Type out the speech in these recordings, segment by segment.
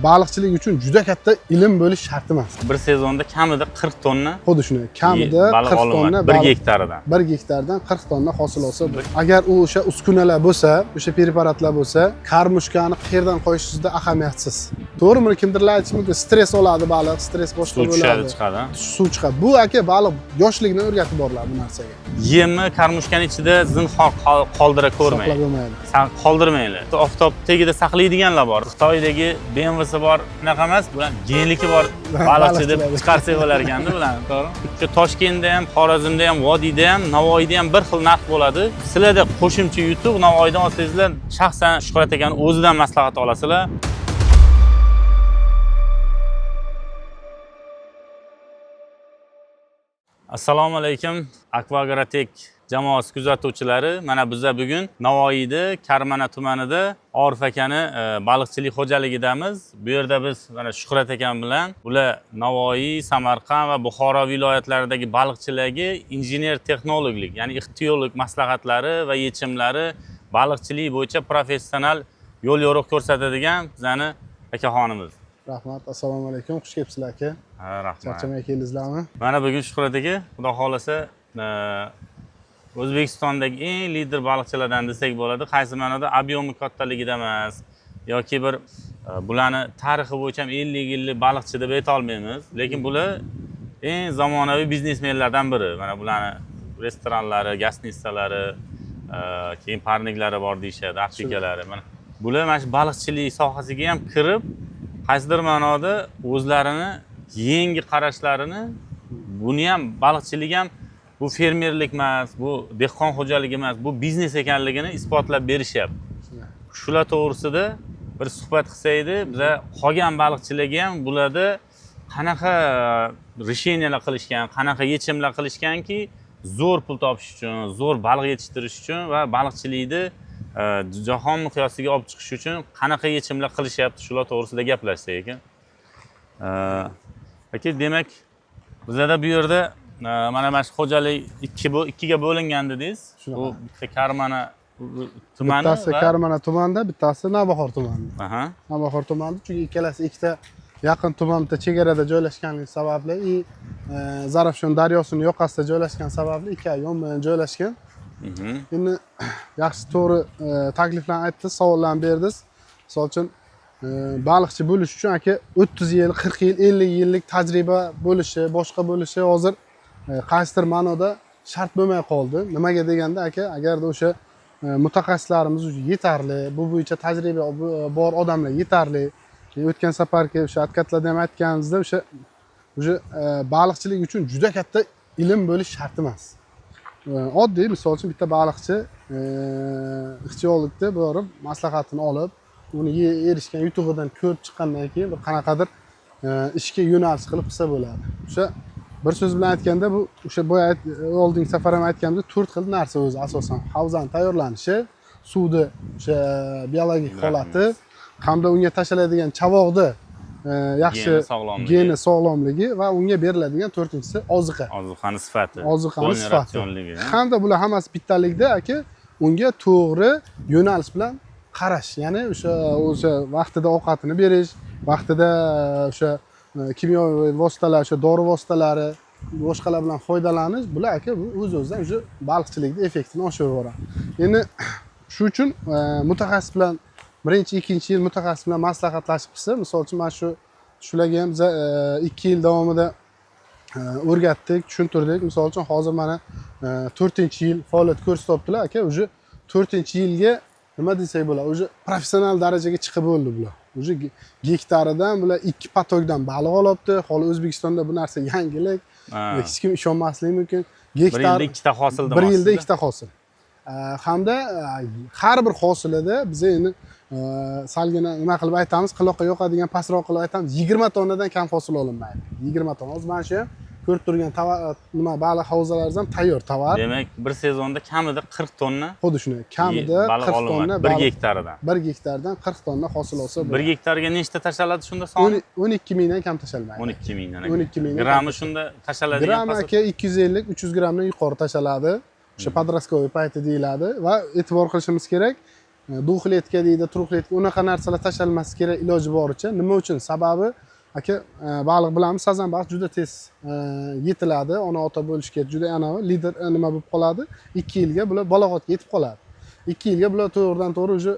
Baliqchilik uchun juda katta ilm bo'lish shart emas. Bir sezonda kamida 40 tonna Xuddi shunday, kamida baliq 40 olinadi. tonna Bir baliq gektaridan. 1 gektardan 40 tonna hosil olsa, agar u o'sha uskunalar bo'lsa, o'sha preparatlar bo'lsa, karmushkani qayerdan qo'yishingizda ahamiyatsiz. To'g'ri, buni kimdirlar aytishi mumkin, stress oladi baliq, stress boshqa Suv tushadi, bo'ladi. chiqadi. Suv chiqadi. Bu aka baliq yoshligidan o'rgatib boriladi bu narsaga. Yemni karmushkani ichida zinhor qoldira ko'rmang. Saqlab bo'lmaydi. Qoldirmanglar. Oftob tagida saqlaydiganlar bor. Xitoydagi BMWsi bor, unaqa emas, bular genliki bor baliqchi deb Baliqchilar. chiqarsak bo'lar ekanda bularni, to'g'rimi? Shu Toshkentda ham, Xorazmda ham, Vodiyda ham, Navoiyda ham bir xil narx bo'ladi. Sizlarda qo'shimcha yutuq Navoiydan olsangizlar, shaxsan Shuhrat akani o'zidan maslahat olasizlar. Assalomu alaykum, Akvagrotek jamoasi kuzatuvchilari. Mana biza bugun Navoiyda, Karmana tumanida Orif akani baliqchilik xo'jaligidamiz. Bu yerda biz mana Shuhrat akam bilan bular Navoiy, Samarqand va Buxoro viloyatlaridagi baliqchilarga injener texnologlik, ya'ni ixtiyolog maslahatlari va yechimlari baliqchilik bo'yicha professional yo'l yo'riq ko'rsatadigan bizani akaxonimiz. Rahmat, assalomu alaykum. Xush kelibsizlar aka. Ha, rahmat. Charchamay keldingizlarmi? Mana bugun Shuhrat aka, xudo xohlasa, O'zbekistondagi eng lider baliqchilardan desak bo'ladi. Qaysi ma'noda? Объем i kattaligida emas yoki bir bularni tarixi bo'yicha ham 50 yillik baliqchi deb ayta olmaymiz. Lekin bular eng zamonaviy biznesmenlardan biri. Mana bularni restoranlari, gastnitsalari, keyin parniklari bor deyishadi, aptekalari. Mana bular mana shu baliqchilik sohasiga ham kirib, qaysidir ma'noda o'zlarini yangi qarashlarini, buni ham baliqchilik ham bu fermerlik emas, bu dehqon xo'jaligi emas, bu biznes ekanligini isbotlab berishyapti. Shunday. Shular to'g'risida bir suhbat qilsak edi, biza qolgan baliqchilarga ham bularda qanaqa решениyalar qilishgan, qanaqa yechimlar qilishganki, zo'r pul topish uchun, zo'r baliq yetishtirish uchun va baliqchilikni jahon miqyosiga olib chiqish uchun qanaqa yechimlar qilishyapti, shular to'g'risida gaplashsak ekan. Aka, demak, bizada bu yerda mana shu xo'jalik ikkiga bo'lingan dedingiz. Shunaqa. Bu bitta Karmana tumani Bittasi va Karmana tumanida, bittasi Navbahor tumanida. Aha. Navbahor tumanida, chunki ikkalasi ikkita yaqin tuman, bitta chegarada joylashganligi sababli и Zarafshon daryosining yoqasida joylashgan sababli ikki yonma-yon joylashgan. Endi yaxshi, to'g'ri, takliflarni aytdingiz, savollarni berdingiz. Misol uchun, baliqchi bo'lish uchun aka 30 yil, 40 yil, 50 yillik tajriba bo'lishi, boshqa bo'lishi hozir qaysidir ma'noda shart bo'lmay qoldi. Nimaga deganda aka, agarda o'sha mutaxassislarimiz yetarli, bu bo'yicha tajriba bor odamlar yetarli. O'tgan safargi o'sha откатlarda ham aytganimizda o'sha уже baliqchilik uchun juda katta ilm bo'lish shart emas. Oddiy misol uchun bitta baliqchi ixtiyologda borib maslahatini olib, uni erishgan yutug'idan ko'rib chiqqandan keyin bir qanaqadir ishga yo'nalish qilib qilsa bo'ladi. O'sha bir so'z bilan aytganda, bu o'sha boya oldingi safar ham aytganimdek, 4 xil narsa o'zi asosan: havzani tayyorlanishi, suvni o'sha biologik holati hamda unga tashlanadigan chavoqni yaxshi Geni sog'lomligi. geni sog'lomligi va unga beriladigan to'rtinchisi oziqa. Ozuqani sifati. Ozuqani Polni sifati. ratsionligi, ha? Hamda bular hammasi bittalikda aka unga to'g'ri yo'nalish bilan qarash, ya'ni o'sha vaqtida ovqatini berish, vaqtida o'sha kimyoviy vositalar, o'sha dori vositalari, boshqalar bilan foydalanish, bular aka bu o'z-o'zidan o'sha baliqchilikni effektini oshirib yuboradi. Endi shu uchun mutaxassis bilan birinchi, ikkinchi yil mutaxassis bilan maslahatlashib qilsa, misol uchun mana shularga ham biza 2 yil davomida o'rgatdik, tushuntirdik. Misol uchun hozir mana 4-yil faoliyat ko'rsatyaptilar aka, уже 4-yilga nima desak bo'ladi, уже professional darajaga chiqib bo'ldi bular. Уже gektaridan bular 2 potokdan baliq olyapti. Hali O'zbekistonda bu narsa yangilik. Ha. Hech kim ishonmasligi mumkin. Bir yilda ikkita hosil Bir yilda demoqsizda. ikkita hosil. Hamda har bir hosilida biz endi salgina nima qilib aytamiz, quloqqa yoqadigan pastroq qilib aytamiz, 20 tonnadan kam hosil olinmaydi. 20 tonna. Hozir mana shu ham ko'rib turgan tovar, nima baliq havzalarimiz ham tayyor tovar. Demak, bir sezonda kamida 40 tonna Xuddi shunday, kamida baliq 40 olinadi. tonna Bir baliq- gektaridan. Bir gektardan 40 tonna hosil olsa Bir bo'ladi. gektarga nechta tashaladi shunda soni? 12 mingdan kam tashalmaydi. 12 mingdan. 12 mingdan Grammi kam. shunda tashaladigan Gram pasat- aka 250-300 grammdan yuqori tashaladi. O'sha подростковый payti deyiladi va e'tibor qilishimiz kerak. Двухлетка deydi, трехлетка, unaqa narsalar tashlanmasligi kerak iloji boricha. Nima uchun? Sababi aka, baliq bilamiz, sazan baliq juda tez yetiladi, ona ota bo'lishga juda anavi lider nima bo'lib qoladi. 2 yilga bular balog'atga yetib qoladi. 2 yilga bular to'g'ridan to'g'ri уже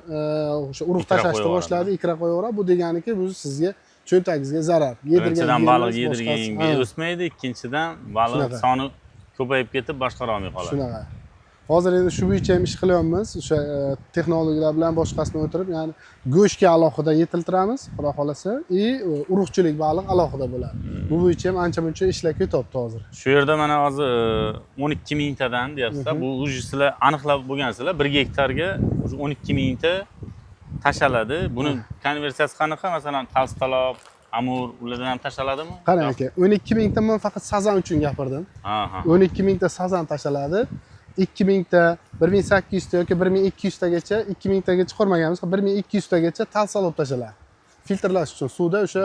o'sha urug' Ikra tashlashni qo'yaveradi. boshlaydi, ikra qo'yaveradi. Bu deganiki, bu sizga cho'ntagingizga zarar. Birinchidan, baliq yemingiz, boshqasi. yedirganga o'smaydi, ikkinchidan, baliq Shunaqa. soni ko'payib ketib, boshqara olmay qoladi. Shunaqa. Hozir endi shu bo'yicha ham ish qilyapmiz. O'sha texnologiyalar bilan, boshqasi bilan o'tirib, ya'ni go'shtga alohida yetiltiramiz, xudo xohlasa, и urug'chilik baliq alohida bo'ladi. Bu bo'yicha ham ancha muncha ishlar ketyapti hozir. Shu yerda mana hozir 12 mingtadan deyapsizlar. Bu уже sizlar aniqlab bo'lgansizlar, 1 gektarga уже 12 mingta tashaladi. Buni konversiyasi qanaqa? Masalan, толстолоб, amur, ulardan ham tashaladimi? Qarang aka, 12 mingta, men faqat sazan uchun gapirdim. ha ha 12 mingta sazan tashaladi. 2 mingta, 1800 ta yoki 1200 tagacha, 2 mingtaga chiqarmaganmiz, 1200 tagacha толстолоб tashaladi. Filtrlash uchun suvda o'sha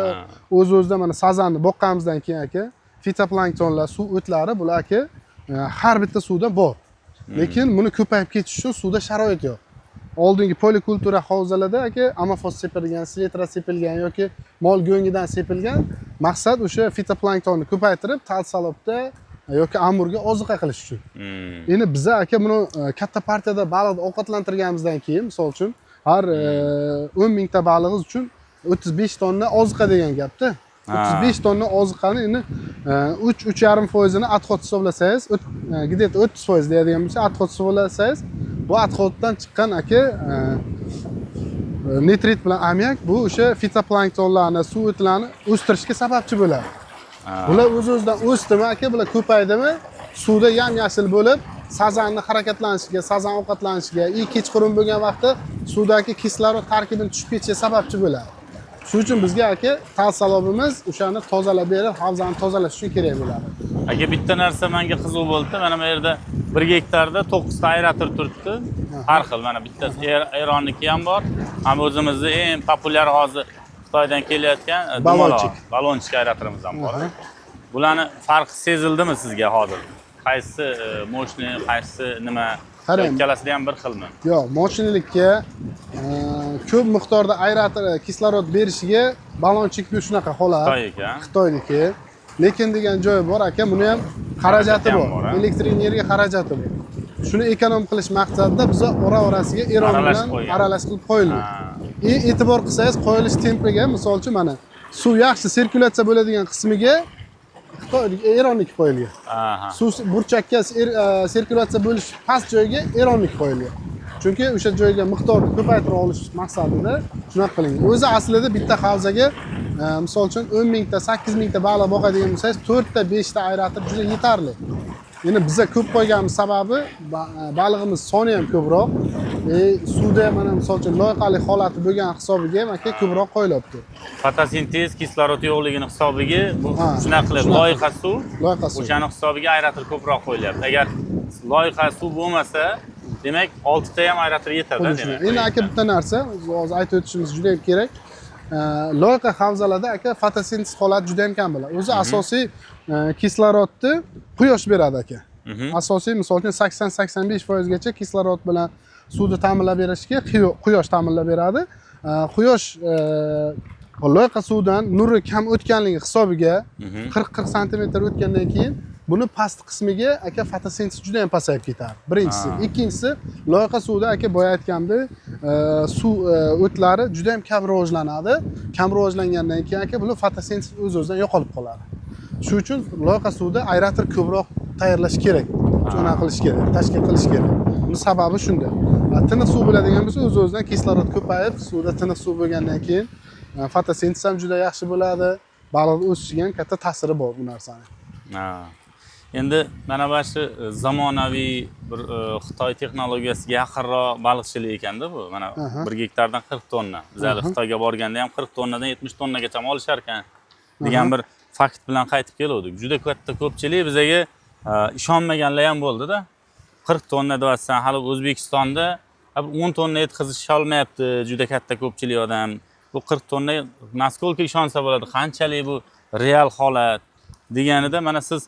o'z o'zidan mana sazanni boqqanimizdan keyin aka, fitoplanktonlar, suv o'tlari bular aka, har bitta suvda bor. Lekin buni ko'payib ketishi uchun suvda sharoit yo'q. Oldingi polikultura havzalarda aka, amofos sepilgan, selitra sepilgan yoki mol go'ngidan sepilgan. Maqsad o'sha fitoplanktonni ko'paytirib, толстолоб da yoki amurga oziqa qilish uchun. Endi biza aka, buni katta partiyada baliqni ovqatlantirganimizdan keyin, misol uchun, har 10 mingta balig'ingiz uchun 35 tonna oziqa degan gapda. 35 tonna oziqani endi 3-3,5 foizini отход hisoblasangiz, где-то 30% deyadigan bo'lsa, отход hisoblasangiz, bu отход dan chiqqan aka, nitrit bilan ammiak bu o'sha fitoplanktonlarni, suv o'tlarni o'stirishga sababchi bo'ladi. Bular o'z o'zidan o'sdimi aka, bular ko'paydimi, suvda yam yashil bo'lib, sazanni harakatlanishiga, sazan ovqatlanishiga и kechqurun bo'lgan vaqtda suvdagi kislorod tarkibini tushib ketishiga sababchi bo'ladi. Shuning uchun bizga aka, толстолоб imiz o'shani tozalab berib, havzani tozalash uchun kerak bo'ladi. Aka, bitta narsa menga qiziq bo'ldi. Mana bu yerda 1 gektarda to'qqizta aerator turibdi. Har xil, mana bittasi Eronniki ham bor, ham o'zimizni eng populyar hozir Xitoydan kelayotgan Баллончик. Dumaloq, баллончик aeratorimiz ham bor. Bularni farqi sezildimi sizga hozir? Qaysi мощный, qaysi nima? Qarang. Ikkalasida ham bir xilmi? Yo'q, мощный likka, ko'p miqdorda aerator kislorod berishiga баллончик bu shunaqa holat. Xitoyniki, a? Xitoyniki. Lekin degan joyi bor aka, buni ham xarajati Xarajati ham bor. bor, a? Elektr energiya xarajati bor. Shuni эконом qilish maqsadida biza ora orasiga Eron Aralash bilan qo'ygan. Aralash qilib qo'yildi. И e'tibor qilsangiz, qo'yilish tempiga, misol uchun, mana suv yaxshi sirkulyatsiya bo'ladigan qismiga Xitoy, Eronniki qo'yilgan. Suv burchakka sirkulyatsiya bo'lish past joyga Eronniki qo'yilgan. Chunki o'sha joyga miqdorni ko'paytira olish maqsadida shunaqa qilingan. O'zi aslida bitta havzaga, misol uchun, 10 mingta, 8 mingta baliq boqadigan bo'lsangiz, 4 ta, 5 ta aerator juda yetarli. Endi biza ko'p qo'yganimiz sababi balig'imiz soni ham ko'proq. Suvda ham mana misol uchun loyqalik holati bo'lgan hisobiga ham aka, ko'proq qo'yilyapti. Fotosintez, kislorod yo'qligini hisobiga bu Ha, shunaqa qilib shunaqa. Loyqa suv Loyqa suv. O'shani hisobiga aerator ko'proq qo'yilyapti. Agar loyqa suv bo'lmasa, demak, oltita ham aerator yetadi, Xuddi shunday. demak. Endi aka, bitta narsa hozir aytib o'tishimiz juda ham kerak. Loyqa havzalarda aka, fotosintez holati juda ham kam bo'ladi. O'zi asosiy kislorodni quyosh beradi aka. Asosiy, misol uchun, 80-85 foizgacha kislorod bilan suvni ta'minlab berishga quyosh ta'minlab beradi. Quyosh loyqa suvdan nuri kam o'tganligi hisobiga 40-40 santimetr o'tgandan keyin buni past qismiga aka, fotosintez juda ham pasayib ketadi. Birinchisi. Ikkinchisi, loyqa suvda aka, boya aytganimdek, suv o'tlari juda ham kam rivojlanadi. Kam rivojlangandan keyin aka, bular fotosintez o'z-o'zidan yo'qolib qoladi. Shuning uchun loyqa suvda aerator ko'proq tayyorlash kerak. Shunaqa qilish kerak, tashkil qilish kerak. Buni sababi shunda. Tiniq suv bo'ladigan bo'lsa, o'z-o'zidan kislorod ko'payib, suvda tiniq suv bo'lgandan keyin fotosintez ham juda yaxshi bo'ladi. Baliq o'sishiga ham katta ta'siri bor bu narsani. Ha. Endi mana shu zamonaviy bir Xitoy texnologiyasiga yaqinroq baliqchilik ekanda bu. Mana 1 gektardan 40 tonna. Biz hali Xitoyga borganda ham 40 tonnadan 70 tonnagacha olishar ekan degan bir fakt bilan qaytib keluvdik. Juda katta ko'pchilik bizaga ishonmaganlar ham bo'ldi-da. 40 tonna deyapsan, hali O'zbekistonda bir 10 tonna yetkazisholmayapti juda katta ko'pchilik odam. Bu 40 tonna насколько ishonsa bo'ladi, qanchalik bu real holat deganida, mana siz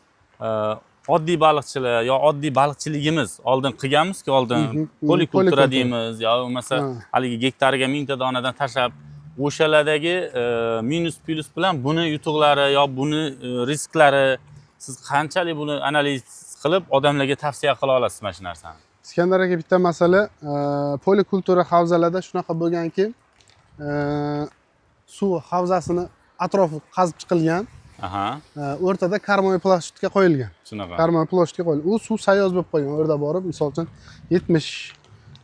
Oddiy baliqchilar yo oddiy baliqchiligimiz oldin qilganmizku, oldin polikultura Polikultura. deymiz yo bo'lmasa haligi gektariga 1000 ta donadan tashlab, o'shalardagi minus plyus bilan buni yutuqlari yo buni risklari, siz qanchalik buni analiz qilib odamlarga tavsiya qila olasiz mana shu narsani? Iskandar aka, bitta masala, polikultura havzalarda shunaqa bo'lganki, suv havzasini atrofi qazib chiqilgan, o'rtada кормовой площадка qo'yilgan. Shunaqa. Кормовой площадка qo'yilgan, u suv sayoz bo'lib qolgan. U yerda borib, misol uchun, 70,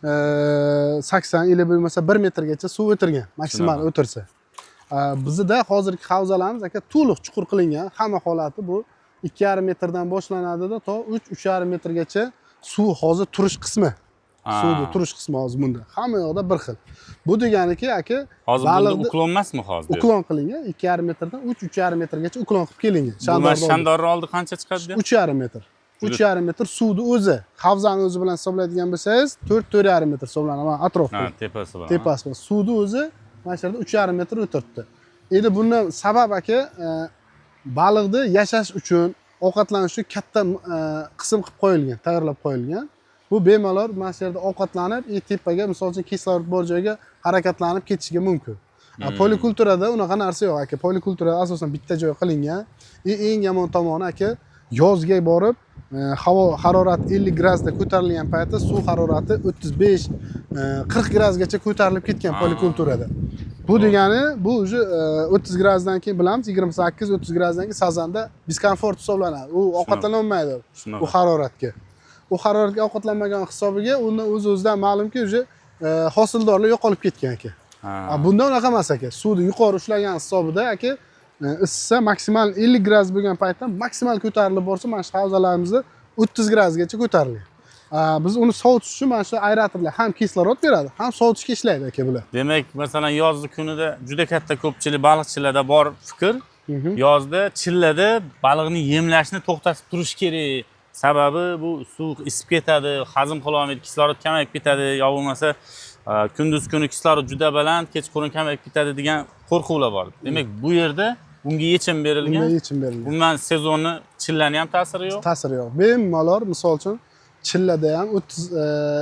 80 или bo'lmasa 1 metrgacha suv o'tirgan maksimal o'tirsa. Bizda hozirgi havzalarimiz, aka, to'liq chuqur qilingan. Hamma holati bu 2,5 metrdan boshlanadida, to 3-3,5 metrgacha suv hozir turish qismi. Suvni turish qismi hozir bunda hamma yoqda bir xil. Bu deganiki, aka, Hozir bunda baliqni уклон emasmi hozir? Уклон qilingan, 2,5 metrdan 3-3,5 metrgacha уклон qilib kelingan. Bu mana shandorni oldi qancha chiqadi? 3,5 metr. 3,5 metr suvni o'zi, havzani o'zi bilan hisoblaydigan bo'lsangiz, 4-4,5 metr hisoblanadi mana atrof. Ha, tepasi bilan. Tepasi bilan suvni o'zi mana shu yerda 3,5 metr o'tiribdi. Endi bundan sabab, aka, baliqni yashash uchun, ovqatlanish uchun katta qism qilib qo'yilgan, tayyorlab qo'yilgan. Bu bemalol mana shu yerda ovqatlanib и tepaga, misol uchun, kislorod bor joyga harakatlanib ketishiga mumkin. Polikulturada unaqa narsa yo'q, aka. Polikulturada asosan bitta joy qilingan и eng yomon tomoni, aka, yozga borib havo harorati 50 gradusda ko'tarilgan paytda suv harorati 35, 40 gradusgacha ko'tarilib ketgan polikulturada. Bu degani, bu уже 30 gradusdan keyin, bilamiz, 28-30 gradusdan keyin sazanda дискомфорт hisoblanadi, u ovqatlanolmaydi u haroratga. U haroratga ovqatlanmagan hisobiga uni o'z o'zidan ma'lumki, уже hosildorlik yo'qolib ketgan, aka. Bunda unaqa emas, aka. Suvni yuqori ushlagan hisobida, aka, issisa maksimal 50 gradus bo'lgan paytda maksimal ko'tarilib borsa, mana shu havzalarimizda 30 gradusgacha ko'tarilgan. Biz uni sovutish uchun mana shu aeratorlar ham kislorod beradi, ham sovutishga ishlaydi, aka, bular. Demak, masalan, yozgi kunida juda katta ko'pchilik baliqchilarda bor fikr: yozda, chillada baliqni yemlashni to'xtatib turish kerak, sababi bu suv isib ketadi, hazm qila olmaydi, kislorod kamayib ketadi yo bo'lmasa kunduz kuni kislorod juda baland, kechqurun kamayib ketadi degan qo'rquvlar bor. Demak, bu yerda bunga yechim berilgan. Bunga yechim berilgan. Umuman sezonni, chillani ham ta'siri yo'q. Ta'siri yo'q. Bemalol, misol uchun, chillada ham 30,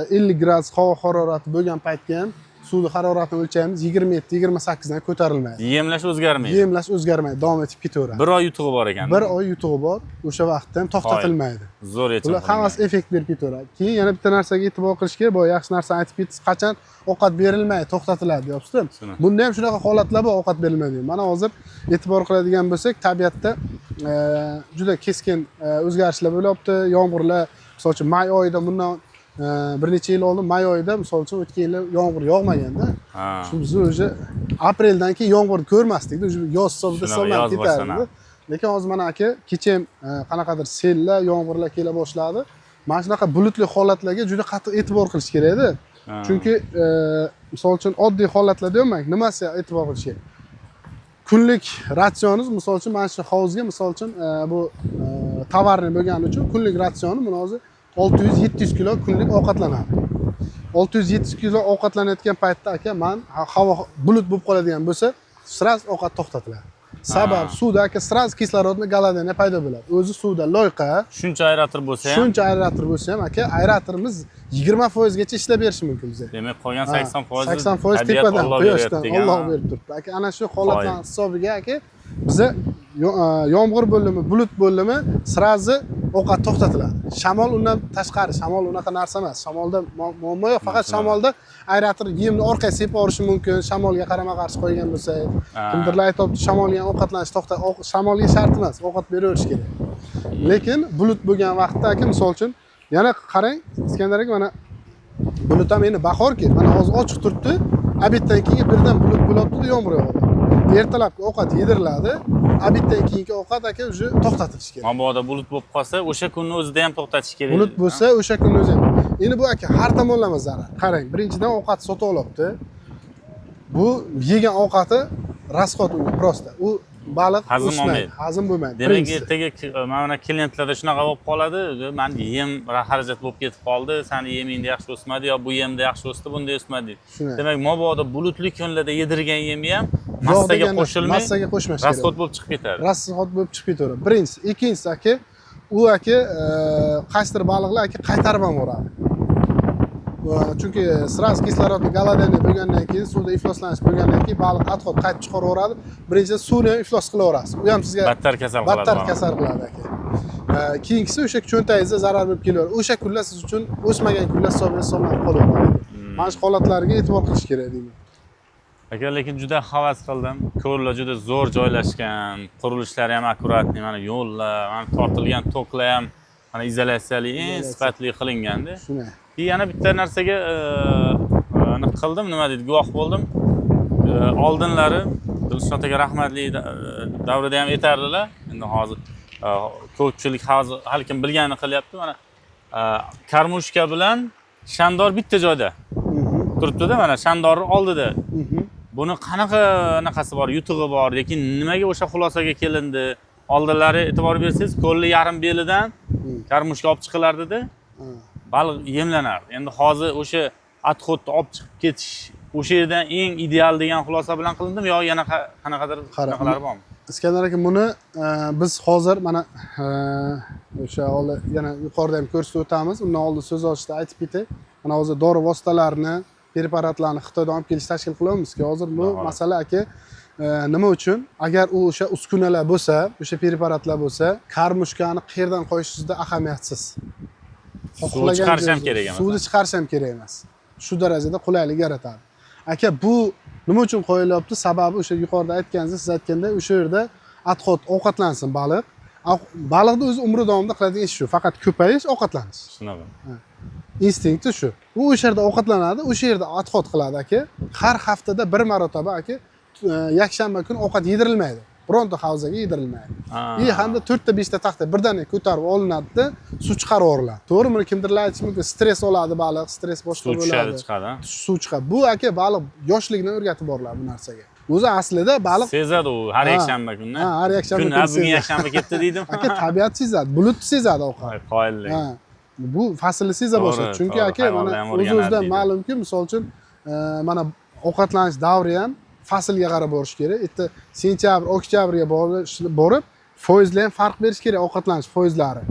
50 gradus havo harorati bo'lgan paytda ham suvni haroratini o'lchaymiz, 27-28 dan ko'tarilmaydi. Yemlash o'zgarmaydi. Yemlash o'zgarmaydi, davom etib ketaveradi. Bir oy yutug'i bor ekan. Bir oy yutug'i bor, o'sha vaqtda ham to'xtatilmaydi. Zo'r yechim Bular hammasi qilingan. Effekt berib ketaveradi. Keyin yana bitta narsaga e'tibor qilish kerak, boya yaxshi narsani aytib ketdingiz, qachon ovqat berilmaydi, to'xtatiladi deyapsizda. Shuni. Bunda ham shunaqa holatlar bor, ovqat berilmaydi. Mana hozir e'tibor qiladigan bo'lsak, tabiatda juda keskin o'zgarishlar bo'lyapti. Yomg'irlar, misol uchun, may oyida, bundan bir necha yil oldin may oyida, misol uchun, o'tgan yili yomg'ir yog'maganda. Shu biz уже apreldan keyin yomg'irni ko'rmasdikda, уже yoz hisobida Shunaqa, hisoblanib yoz ketardi. boshlanadi. Lekin hozir mana, aka, kecha ham qanaqadir sellar, yomg'irlar kela boshladi. Mana shunaqa bulutli holatlarga juda qattiq e'tibor qilish kerakda. Chunki misol uchun, oddiy holatlarda ham nimasiga e'tibor qilish kerak? Kunlik ratsioningiz, misol uchun, mana shu hovuzga, misol uchun, bu товарный bo'lgani uchun kunlik ratsioni buni hozir 600-700 kilo kunlik ovqatlanadi. 600-700 kilo ovqatlanayotgan paytda, aka, man havo bulut bo'lib qoladigan bo'lsa, сразу ovqat to'xtatiladi. Sabab suvda, aka, сразу kislorodni голодание paydo bo'ladi. O'zi suvda loyqa. Shuncha aerator bo'lsa ham. Shuncha aerator bo'lsa ham, aka, aeratorimiz 20 foizgacha ishlab berishi mumkin bizga. Demak, qolgan 80% 80% tabiat, tepadan, Alloh quyoshdan, beryapti degan. Olloh berib turibdi, aka. Ana shu holatlarni hisobiga, aka, biza yomg'ir bo'ldimi, bulut bo'ldimi, сразу ovqat to'xtatiladi. Shamol undan tashqari, shamol unaqa narsa emas, shamolda muammo yo'q. Faqat shamolda aerator yemni orqaga sepib yuborishi mumkin, shamolga qarama qarshi qo'ygan bo'lsak. Kimdirlar aytyapti, shamolga ham ovqatlanish to'xta, shamolga shart emas, ovqat beraverish kerak. Lekin bulut bo'lgan vaqtda, aka, misol uchun, yana qarang, Iskandar aka, mana bulut ham endi bahorki, mana hozir ochiq turibdi, обед dan keyin birdan bulut bo'lyaptida, yomg'ir yog'adi. Ertalabki ovqat yediriladi, обед dan keyingi ovqat, aka, уже to'xtatilishi kerak. Mabodo bulut bo'lib qolsa, o'sha kunni o'zida ham to'xtatish kerak. Bulut bo'lsa, o'sha kunni o'zi ham. Endi bu, aka, har tomonlama zarar. Qarang, birinchidan, ovqat sotib olyapti. Bu yegan ovqati расход unga, просто u baliq Hazm o'smaydi, olmaydi. Hazm bo'lmaydi. Demak, Birinchisi. Ertaga mana klientlarda shunaqa bo'lib qoladi: "Mani yem xarajat bo'lib ketib qoldi, sani yemingda yaxshi o'smadi yo bu yemda yaxshi o'sdi, bunda o'smadi", deydi. Shunday. Demak, mabodo bulutli kunlarda yedirgan yemi ham Yog' massaga deganda qo'shilmay massaga qo'shmash kerak. Расход bo'lib chiqib ketadi. Расход bo'lib chiqib ketaveradi, birinchisi. Ikkinchisi, aka, U aka qaysidir baliqlar aka qaytarib ham yuboradi. Chunki сразу kislorodni голодание bo'lgandan keyin, suvda ifloslanish bo'lgandan keyin baliq отход qaytib chiqaraveradi. Birinchidan, suvni ham iflos qilaverasiz, u ham sizga Battar kasal qiladi. Battar Baliqni. Kasal qiladi aka. Keyingisi o'sha cho'ntagingizda zarar bo'lib kelaveradi. O'sha kunlar siz uchun o'smagan kunlar hisobiga hisoblanib qolaveradi. Mana shu holatlarga e'tibor qilish kerak deyman. Aka, lekin juda havas qildim. Ko'llar juda zo'r joylashgan, qurilishlari ham аккуратный, mana yo'llar, mana tortilgan toklar ham mana izolyatsiyali, eng Izolyatsiya. Sifatli qilinganda. Shunday. И yana bitta narsaga aniq qildim, nima deydi, guvoh bo'ldim. Oldinlari Dilshod aka rahmatli davrida ham aytardilar. Endi hozir ko'pchilik hozir hali kim bilganini qilyapti. Mana кормушка bilan shandor bitta joyda turibdi-da, mana shandorni oldida. Buni qanaqa anaqasi bor, yutug'i bor, lekin nimaga o'sha xulosaga kelindi? Oldinlari e'tibor bersangiz, ko'lni yarim belidan кормушка olib chiqilardida, baliq yemlanardi. Endi hozir o'sha отход ni olib chiqib ketish o'sha yerdan eng ideal degan xulosa bilan qilindimi yo yana qanaqadir Qara, anaqalari bormi? Iskandar aka, buni biz hozir mana o'sha oldin yana yuqorida ham ko'rsatib o'tamiz. Undan oldin so'z ochishda aytib ketay. Mana hozir dori vositalarini, preparatlarni Xitoydan olib kelish tashkil qilyapmizki, hozir bu Xudo xohlasa. Masala aka, nima uchun? Agar u o'sha uskunalar bo'lsa, o'sha preparatlar bo'lsa, кормушка ni qayerdan qo'yishingizda ahamiyatsiz. Suv Xohlagan chiqarish ham joyingizda- kerak emas. Suvni chiqarish ham kerak emas. Shu darajada qulaylik yaratadi. Aka, bu nima uchun qo'yilyapti? Sababi o'sha yuqorida aytganingiz, siz aytganday, o'sha yerda отход ovqatlansin baliq. Baliqni o'zi umri davomida qiladigan ishi shu, faqat ko'payish, ovqatlanish. Shunaqa. Instinkti shu. U o'sha yerda ovqatlanadi, o'sha yerda отход qiladi aka. Har haftada bir marotaba aka, yakshanba kuni ovqat yedirilmaydi. Bironta havzaga yedirilmaydi. И hamda to'rtta beshta taxta birdaniga ko'tarib olinadida, suv chiqarib yuboriladi. To'g'ri, buni kimdirlar aytishi mumkin, stress oladi baliq, stress boshqa Suv tushadi, bo'ladi. Chiqadi, ha? Suv chiqadi. Bu aka, baliq yoshligidan o'rgatib boriladi bu narsaga. O'zi aslida baliq Sezadi u har Ha. yakshanba kuni. Ha, har yakshanba kun kuni ha, bugun sezadi. Yakshanba ketdi deydim. Aka, tabiat sezadi, bulut sezadi ovqat. Voy, qoyillik. Ha, bu faslni seza To'g'ri, boshladi. Chunki to'g'ri, aka, mana hayvonlar ham o'z o'rganadi o'zidan deydi. ma'lumki, misol uchun, mana ovqatlanish davri ham faslga qarab borish kerak. Erta sentyabr, oktyabrga borib foizlar ham farq berish kerak, ovqatlanish foizlari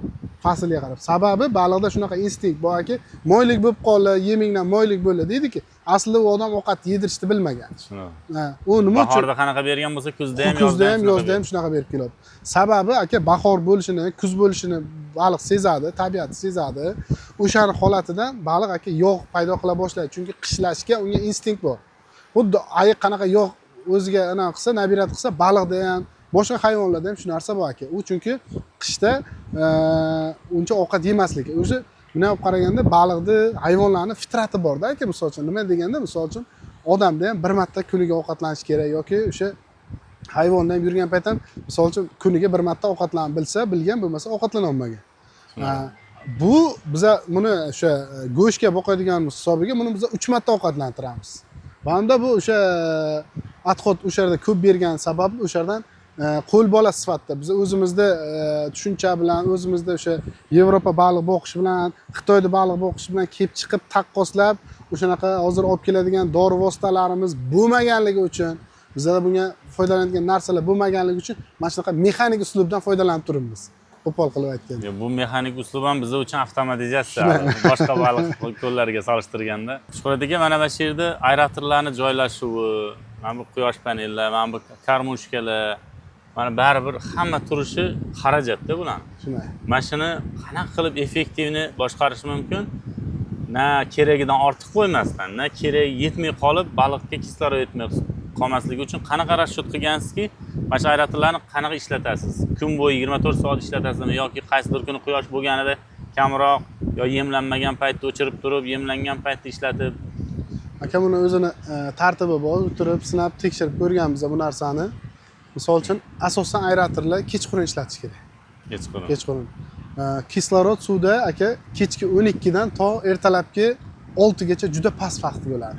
faslga qarab. Sababi baliqda shunaqa instinkt borki, moylik bo'lib qoldi, yemingdan moylik bo'ldi deydiki, aslida u odam ovqat yedirishni bilmagan. Shunaqa. Ha, u nima uchun? Bahorda qanaqa bergan bo'lsa, kuzda ham, kuzda ham, shunaqa yozda ham shunaqa berib keladi. Sababi aka, bahor bo'lishini, kuz bo'lishini baliq sezadi, tabiati sezadi. O'shani holatidan baliq aka yog' paydo qila boshlaydi, chunki qishlashga unga instinkt bor. Xuddi ayiq qanaqa yog' o'ziga anaqa qilsa, набирать qilsa, baliqda ham, boshqa hayvonlarda ham shu narsa bor aka. U chunki qishda uncha ovqat yemasligi o'zi. Bunday olib qaraganda, baliqni, hayvonlarni fitrati borda aka. Misol uchun, nima deganda, misol uchun, odamda ham bir marta kuniga ovqatlanish kerak yoki o'sha hayvonda ham yurgan payt ham, misol uchun, kuniga bir marta ovqatlanib bilsa, bilgan, bo'lmasa ovqatlanolmagan. Ha, bu biza buni o'sha go'shtga boqadigan hisobiga buni biza uch marta ovqatlantiramiz. Va hamda bu o'sha отход o'sha yerda ko'p bergan sababli o'sha yerdan qo'l bola sifatida biz o'zimizda tushuncha bilan, o'zimizda o'sha Yevropa baliq boqishi bilan, Xitoyda baliq boqishi bilan kelib chiqib, taqqoslab, o'shanaqa hozir olib keladigan dori vositalarimiz bo'lmaganligi uchun, bizada bunga foydalanadigan narsalar bo'lmaganligi uchun mana shunaqa mexanik uslubdan foydalanib turibmiz, qo'pol qilib aytganda. Yo, bu mexanik uslub ham biz uchun avtomatizatsiya boshqa baliq ko'llariga solishtirganda. Shuhrat aka, mana shu yerda aeratorlarni joylashuvi, mana bu quyosh panellar, mana bu кормушка lar, mana baribir hamma turishi xarajatda bularni. Shunday. Mana shuni qanaqa qilib эффективный boshqarish mumkin, na keragidan ortiq qo'ymasdan, na keragi yetmay qolib baliqqa kislorod yetmay qolmasligi uchun qanaqa расчет qilgansizki, mana shu aeratorlarni qanaqa ishlatasiz? Kun bo'yi 24 soat ishlatasizmi yoki qaysidir kuni quyosh bo'lganida kamroq yo yemlanmagan paytda o'chirib turib, yemlangan paytda ishlatib? Aka, buni o'zini tartibi bor. O'tirib, sinab, tekshirib ko'rganmiz bu narsani. Misol uchun, asosan aeratorlar kechqurun ishlatish kerak. Kechqurun. Kechqurun. Kislorod suvda aka kechki 12 dan to ertalabki 6 gacha juda past vaqt bo'ladi.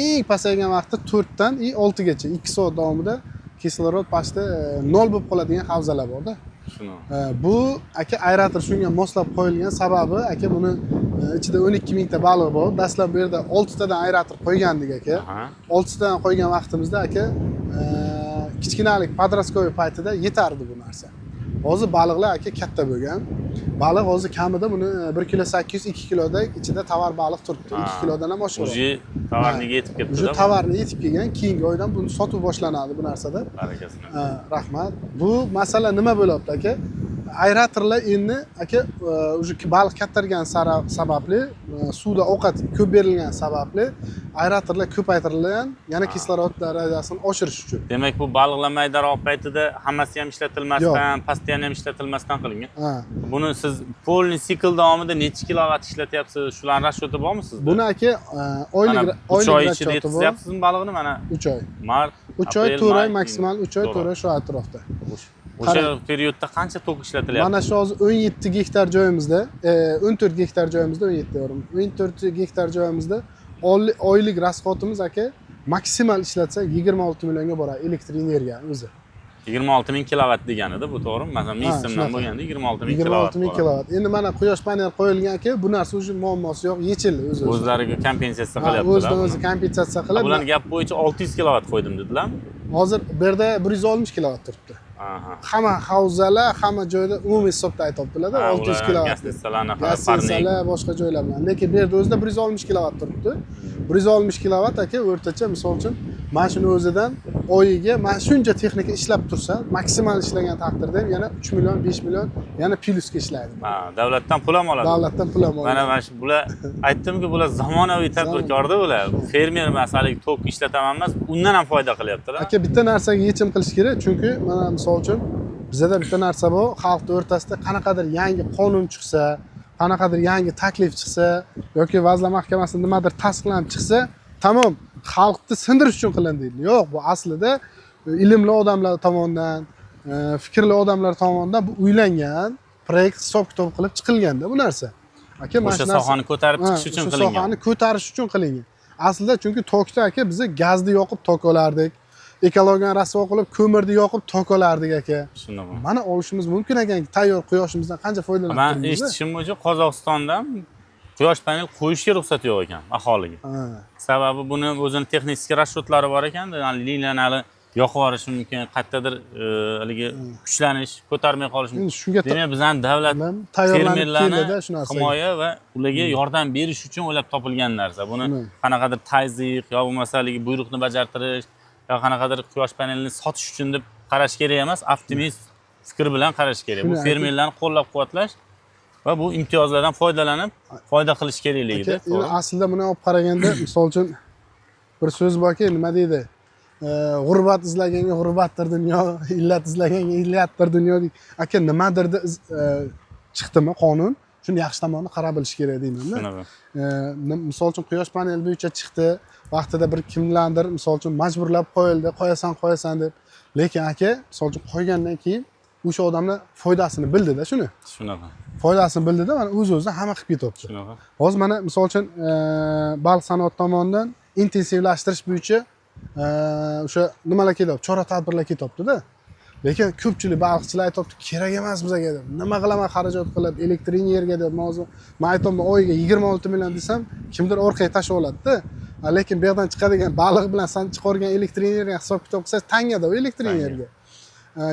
Eng pasaygan vaqti 4 dan и 6 gacha, 2 soat davomida kislorod pastda nol bo'lib qoladigan havzalar borda. Shuni Bu aka, aerator shunga moslab qo'yilgan. Sababi aka, buni ichida 12 mingta baliq bor. Dastlab bu yerda oltitadan aerator qo'ygandik aka. Oltitadan qo'ygan vaqtimizda aka, kichkinalik, подростковый paytida yetardi bu narsa. Hozir baliqlar aka katta bo'lgan. Baliq hozir kamida buni 1 kilo 800, 2 kiloda ichida tovar baliq turibdi. 2 kilodan ham oshiqroq. Уже товарный ga yetib Уже kelibdi. Tovarni yetib kelgan, keyingi oydan buni sotuv boshlanadi bu narsada. Barakasini. Ha, rahmat. Bu masala nima bo'lyapti, aka? Aeratorlar endi, aka, уже baliq kattargan sababli, suvda ovqat ko'p berilgani sababli aeratorlar ko'paytirilgan, yana kislorod darajasini oshirish uchun. Demak, bu baliqlar maydaroq paytida hammasi ham ishlatilmasdan, постоянно ham ishlatilmasdan qilingan. Ha. Buni siz полный sikl davomida necha kilovat ishlatyapsiz? Shularni расчети bormi sizda? Buni, aka, oylik Mana 3 oylik oy ichida расчети bor. yetkazyapsizmi baliqni mana? 3 oy. Mart, 3 oy, aprel, 4 oy may, maksimal 3 oy, to'rt 4 oy shu atrofda. O'sha Qarang. Период da qancha tok ishlatilyapti? Mana shu hozir 17 gektar joyimizda, 14 gektar joyimizda, 17 diyorum. 14 gektar joyimizda oylik расход imiz, aka, maksimal ishlatsak 26 millionga boradi elektr energiya o'zi. 26 ming kilovat deganida bu, to'g'rimi? Masalan, 1000 Ha, so'mdan shunaqa. bo'lganda 26 ming kilovat. 26 ming kilovat. Endi mana quyosh panel qo'yilgan, aka, bu narsa уже muammosi yo'q, yechildi o'zi. O'zlariga kompensatsiya Ha, qilyaptilar. o'zidan o'zi kompensatsiya qilib. Bularni gap bo'yicha 600 kilovat qo'ydim dedilarmi? Hozir bu yerda 160 kilovat turibdi. Hamma havzalar, hamma joyda umumiy hisobda aytyaptilar-da, 600 kilovat. Гостиница larni, parnik. Гостиница lar, boshqa joylar bilan. Lekin bu yerda o'zida 160 kilovat turibdi. 160 kilovat, aka, o'rtacha, misol uchun, mana shuni o'zidan oyiga mana shuncha texnika ishlab tursa, maksimal ishlagan taqdirda ham yana 3 million, 5 million yana plyusga ishlaydi. Ha, davlatdan pul ham oladi. Davlatdan pul ham Mana oladi. mana shu bular, aytdimku, bular zamonaviy tadbirkorda bular. Fermer emas, haligi tok ishlataman emas, undan ham foyda qilyaptilar. Aka, bitta narsaga yechim qilish kerak, chunki mana misol uchun bizada bitta narsa bor, xalqni o'rtasida qanaqadir yangi qonun chiqsa, qanaqadir yangi taklif chiqsa yoki Vazirlar Mahkamasida nimadir tasdiqlanib chiqsa, tamom, xalqni sindirish uchun qilindi deydi. Yo'q, bu aslida ilmli odamlar tomonidan, fikrli odamlar tomonidan bu uylangan proyekt, hisob kitob qilib chiqilganda bu narsa. Aka, mana O'sha shu narsa sohani ko'tarib Ha, chiqish uchun o'sha qilingan. Sohani ko'tarish uchun qilingan. Aslida chunki tokda, aka, biza gazni yoqib tok olardik. Ekologiyani rasvo qilib ko'mirni yoqib tok olardik, aka. Shunaqa. Mana olishimiz mumkin ekan, tayyor quyoshimizdan qancha foydalanib Man turibmiz. eshitishim bo'yicha, Qozog'istonda quyosh panel qo'yishga ruxsat yo'q ekan aholiga. Sababi buni o'zini texnik расчет lari bor ekan, ya'ni liniyani hali yoqib yuborishi mumkin, qayerdadir haligi kuchlanish ko'tarmay qolishi mumkin. Endi shunga Demak, bizani davlat Bilan tayyorlanib fermerlarni keldida shu narsaga. Himoya va ularga yordam berish uchun o'ylab topilgan narsa. Buni qanaqadir tazyiq yo bo'lmasa haligi buyruqni bajartirish yo qanaqadir quyosh panelini sotish uchun deb qarash kerak emas, optimist fikr bilan qarash kerak. Bu Shuni fermerlarni qo'llab-quvvatlash va bu imtiyozlardan foydalanib foyda qilish kerakligida. Aka, endi aslida buni olib qaraganda, misol uchun, bir so'z borki, nima deydi? G'urbat izlaganga g'urbatdir dunyo, illat izlaganga illatdir dunyo deydi. Aka, nimadirda chiqdimi qonun, shuni yaxshi tomonini qarab bilish kerak deymanda. Shunaqa. Misol uchun, quyosh paneli bo'yicha chiqdi, vaqtida bir kimlardir, misol uchun, majburlab qo'yildi, qo'yasan, qo'yasan deb. Lekin, aka, misol uchun, qo'ygandan keyin o'sha odamlar foydasini bildida shuni. Shunaqa. Foydasini bildida, mana o'z o'zidan hamma qilib ketyapti. Shunaqa. Hozir mana misol uchun baliq sanoati tomonidan intensivlashtirish bo'yicha o'sha nimalar ketyapti, chora tadbirlar ketyaptida. Lekin ko'pchilik baliqchilar aytyapti, kerak emas bizga deb. Nima qilaman xarajat qilib elektr energiya deb. Man hozir, man aytyapman, oyiga 26 million desam, kimdir orqaga tashlab oladida. Lekin bu yoqdan chiqadigan baliq bilan san chiqargan elektr energiya hisob kitob qilsangiz, tangada u elektr Tanga. energiya.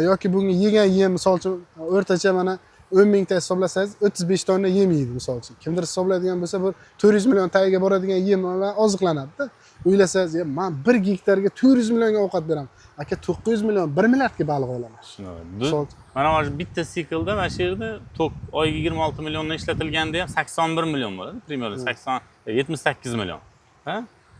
Yoki bunga yegan yem, misol uchun, o'rtacha mana 10 mingta hisoblasangiz, 35 tonna yem yeydi, misol uchun. Kimdir hisoblaydigan bo'lsa, bir 400 million tagiga boradigan yem bilan oziqlanadida. O'ylasangiz, man 1 gektarga 400 millionga ovqat beraman, aka, 900 million, 1 milliardga baliq olaman. Shunaqa. Misol Mana hozir bitta siklda mana shu yerda tok oyiga 26 milliondan ishlatilganda ham 81 million bo'ladi. Примерно 80, 78 million. Ha?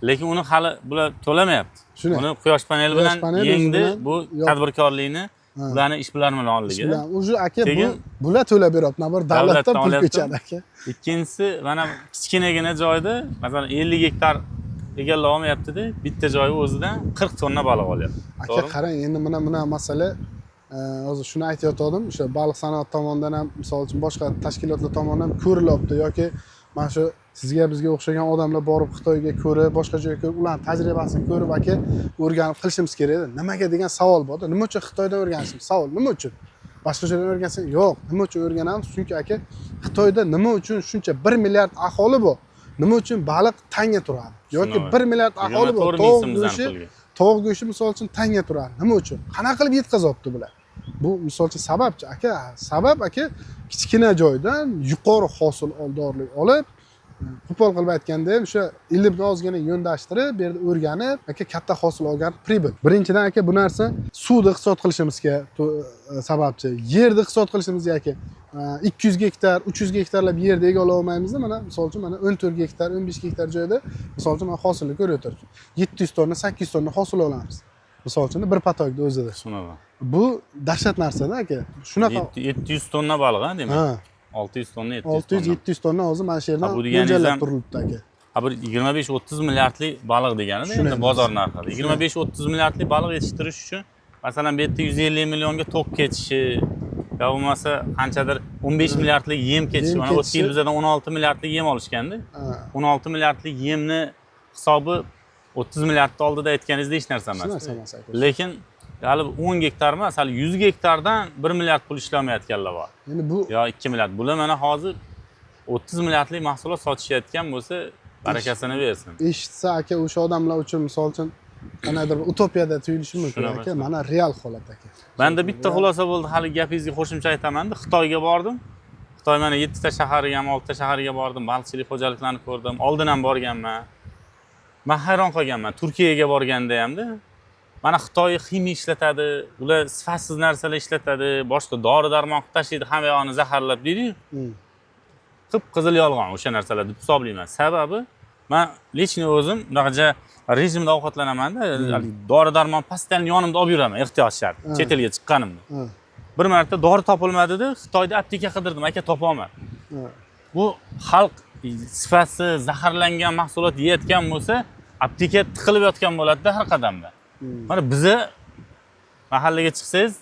Lekin uni hali bular to'lamayapti. Shuni. Uni quyosh paneli Quyosh bilan paneli o'zi yengdi bilan bu yo'q. tadbirkorlikni, ularni ishbilarmonligi. Bilan уже, aka, bu Keyin bular to'lab beryapti, наоборот, davlatdan davlatdan pul olyapti. ko'chadi, aka. Ikkinchisi, mana kichkinagina joyda, masalan, 50 gektar egallab olmayapti-da, bitta joyi o'zidan 40 tonna baliq olyapti. Aka, To'g'rimi? qarang, endi mana masala, hozir shuni aytayotgandim, o'sha baliq sanoati tomonidan ham, misol uchun, boshqa tashkilotlar tomonidan ham ko'rilyapti yoki mana shu sizga, bizga o'xshagan odamlar borib Xitoyga ko'rib, boshqa joyga ko'rib, ularni tajribasini ko'rib, aka, o'rganib qilishimiz kerak edi. Nimaga degan savol borda. Nima uchun Xitoydan o'rganishimiz? Savol, nima uchun boshqa joydan o'rgansak? Yo'q, nima uchun o'rganamiz? Chunki, aka, Xitoyda nima uchun shuncha 1 milliard aholi bor, nima uchun baliq tanga turadi yoki Shunday. 1 milliard aholi bor, 24 ming tovuq so'm bizani go'shti pulga. Tovuq go'shti, misol uchun, tanga turadi. Nima uchun? Qanaqa qilib yetkazyapti bular? Bu misol uchun sababchi aka, sabab aka, kichkina joydan yuqori hosil oldorlik olib, qo'pol qilib aytganda ham, o'sha ilmni ozgina yondashtirib, bu yerda o'rganib aka, katta hosil olgan, прибыль. Birinchidan aka, bu narsa suvni iqtisod qilishimizga sababchi, yerni iqtisod qilishimizga aka. 200 gektar, 300 gektarlab yerni ega ololmaymizda. Mana misol uchun, mana 14 gektar, 15 gektar joyda misol uchun mana hosilni ko'rib o'tiribmiz, 700 tonna, 800 tonna hosil olamiz misol uchun bir поток ni o'zida. Shunaqa. Bu dahshat narsada aka, shunaqa. 700 tonna baliq, ha, demak? Ha. 600 tonna, 700 600, tonna. 700 tonna hozir mana shu yerdan Ha, bu deganingiz mo'ljallab turilibdi aka. Ha, bir 25-30 milliardlik baliq deganida Shunday endi bozor narxi. Shunday. 25-30 milliardlik baliq yetishtirish uchun, masalan, bu yerda 150 millionga tok ketishi yo bo'lmasa qanchadir 15 milliardlik yem ketishi, Yem mana o'tgan ketishi. yil bizdan 16 milliardlik yem olishganda, 16 milliardlik yemni hisobi 30 milliardni oldida aytganingizda hech narsa Hech emas. narsa emas aka. Lekin hali 10 gektar emas, hali 100 gektardan 1 milliard pul ishlamayotganlar bor. Endi bu Yo 2 milliard. Bular mana hozir 30 milliardlik mahsulot sotishayotgan bo'lsa, barakasini bersin. Eshitsa aka, o'sha odamlar uchun misol uchun qandaydir bir utopiyada tuyulishi mumkin Shunaqa, aka. Shunaqa. Mana real holat aka. Manda bitta xulosa bo'ldi, hali gapingizga qo'shimcha aytamanda. Xitoyga bordim. Xitoy mana 7 ta shahariga ham, 6 ta shahariga bordim, baliqchilik xo'jaliklarini ko'rdim. Oldin ham borganman. Man hayron qolganman. Turkiyaga borganda hamda mana Xitoy ximiya ishlatadi, ular sifatsiz narsalar ishlatadi, boshqa dori darmon qilib tashlaydi, hamma yog'ini zaharlab deydi-yu. Qip qizil yolg'on o'sha narsalar deb hisoblayman. Sababi man лично o'zim bunaqa rejimda ovqatlanamanda, haligi dori darmon постоянно yonimda olib yuraman ehtiyot shart chet elga chiqqanimda. Bir marta dori topilmadi-da, Xitoyda apteka qidirdim, aka, topolmadim. Bu xalq sifatsiz zaharlangan mahsulot yeyotgan bo'lsa, apteka tiqilib yotgan bo'ladida har qadamda. Mana biza mahallaga chiqsangiz,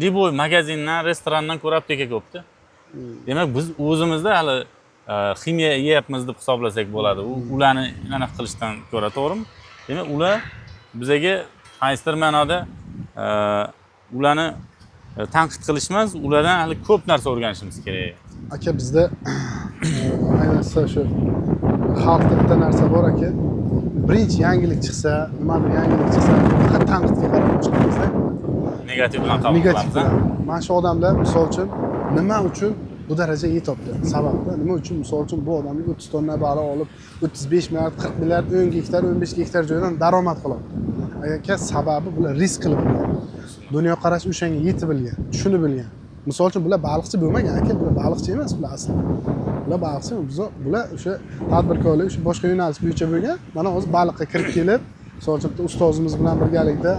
любой magazindan, restorandan ko'ra apteka ko'pda. Demak, biz o'zimizda hali ximiya yeyapmiz deb hisoblasak bo'ladi. U ularni anaqa qilishdan ko'ra, to'g'rimi? Demak, ular bizaga qaysidir ma'noda ularni tanqid qilish emas, ulardan hali ko'p narsa o'rganishimiz kerak. Aka, bizda ayniqsa shu xalqda bitta narsa bor aka, birinchi yangilik chiqsa, nimadir yangilik chiqsa, faqat tanqidga qarab boshlaymizda. Negativ bilan qabul Negativ qilamiz, a? bilan. Mana shu odamlar misol uchun nima uchun bu darajaga yetyapti, sababda nima uchun misol uchun bu odamlar 30 tonna baliq olib, 35 milliard, 40 milliard, 10 gektar, 15 gektar joydan daromad qilyapti aka? Sababi bular risk qilib bilgan, dunyoqarash o'shanga yetib bilgan, tushunib bilgan. Misol uchun, bular baliqchi bo'lmagan aka, bular baliqchi emas bular aslida, bular baliqchi emas. Bular o'sha tadbirkorlik, o'sha boshqa yo'nalish bo'yicha bo'lgan. Mana hozir baliqqa kirib kelib, misol uchun bitta ustozimiz bilan birgalikda,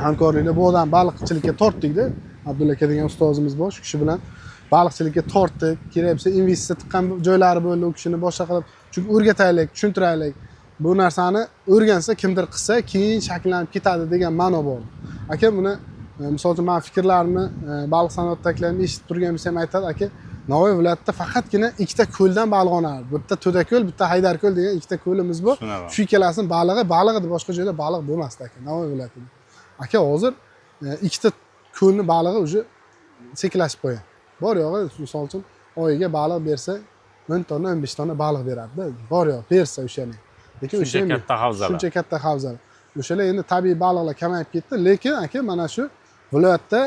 hamkorlikda bu odam baliqchilikka tortdikda. Abdulla aka degan ustozimiz bor, shu kishi bilan baliqchilikka tortdik. Kerak bo'lsa investitsiya tiqqan joylari bo'ldi u kishini, boshqa qilib, chunki o'rgataylik, tushuntiraylik, bu narsani o'rgansa, kimdir qilsa, keyin shakllanib ketadi degan ma'no bor aka. Buni misol uchun mani fikrlarimni baliq sanoatidagilarni eshitib turgan bo'lsa ham aytadi aka. Navoiy viloyatida faqatgina ikkita ko'ldan baliq olinadi, bitta To'dako'l, bitta Haydarko'l degan ikkita ko'limiz bor. Shunaqa. Shu ikkalasini balig'i baliq edi, boshqa joyda baliq bo'lmasdi aka Navoiy viloyatida. Aka, hozir ikkita ko'lni balig'i уже sekinlashib qo'ygan. Bor yo'g'i misol uchun oyiga baliq bersa 10 tonna, 15 tonna baliq beradida, bor yo'q bersa o'shani. Lekin Shuncha o'sha ham katta havzalar. Shuncha katta havzalar, o'shalar endi tabiiy baliqlar kamayib ketdi. Lekin aka, mana shu viloyatda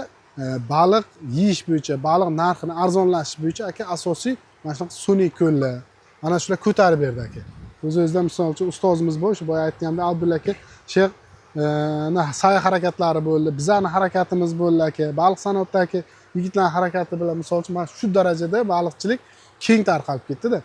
baliq yeyish bo'yicha, baliq narxini arzonlashish bo'yicha aka, asosiy mana shunaqa sun'iy ko'llar, mana shular ko'tarib berdi aka. O'z o'zidan misol uchun ustozimiz bor, shu boya aytganimdek Abdulla aka shayx sa'y harakatlari bo'ldi, bizani harakatimiz bo'ldi aka, baliq sanoatidagi yigitlarni harakati bilan misol uchun mana shu darajada baliqchilik keng tarqalib ketdida.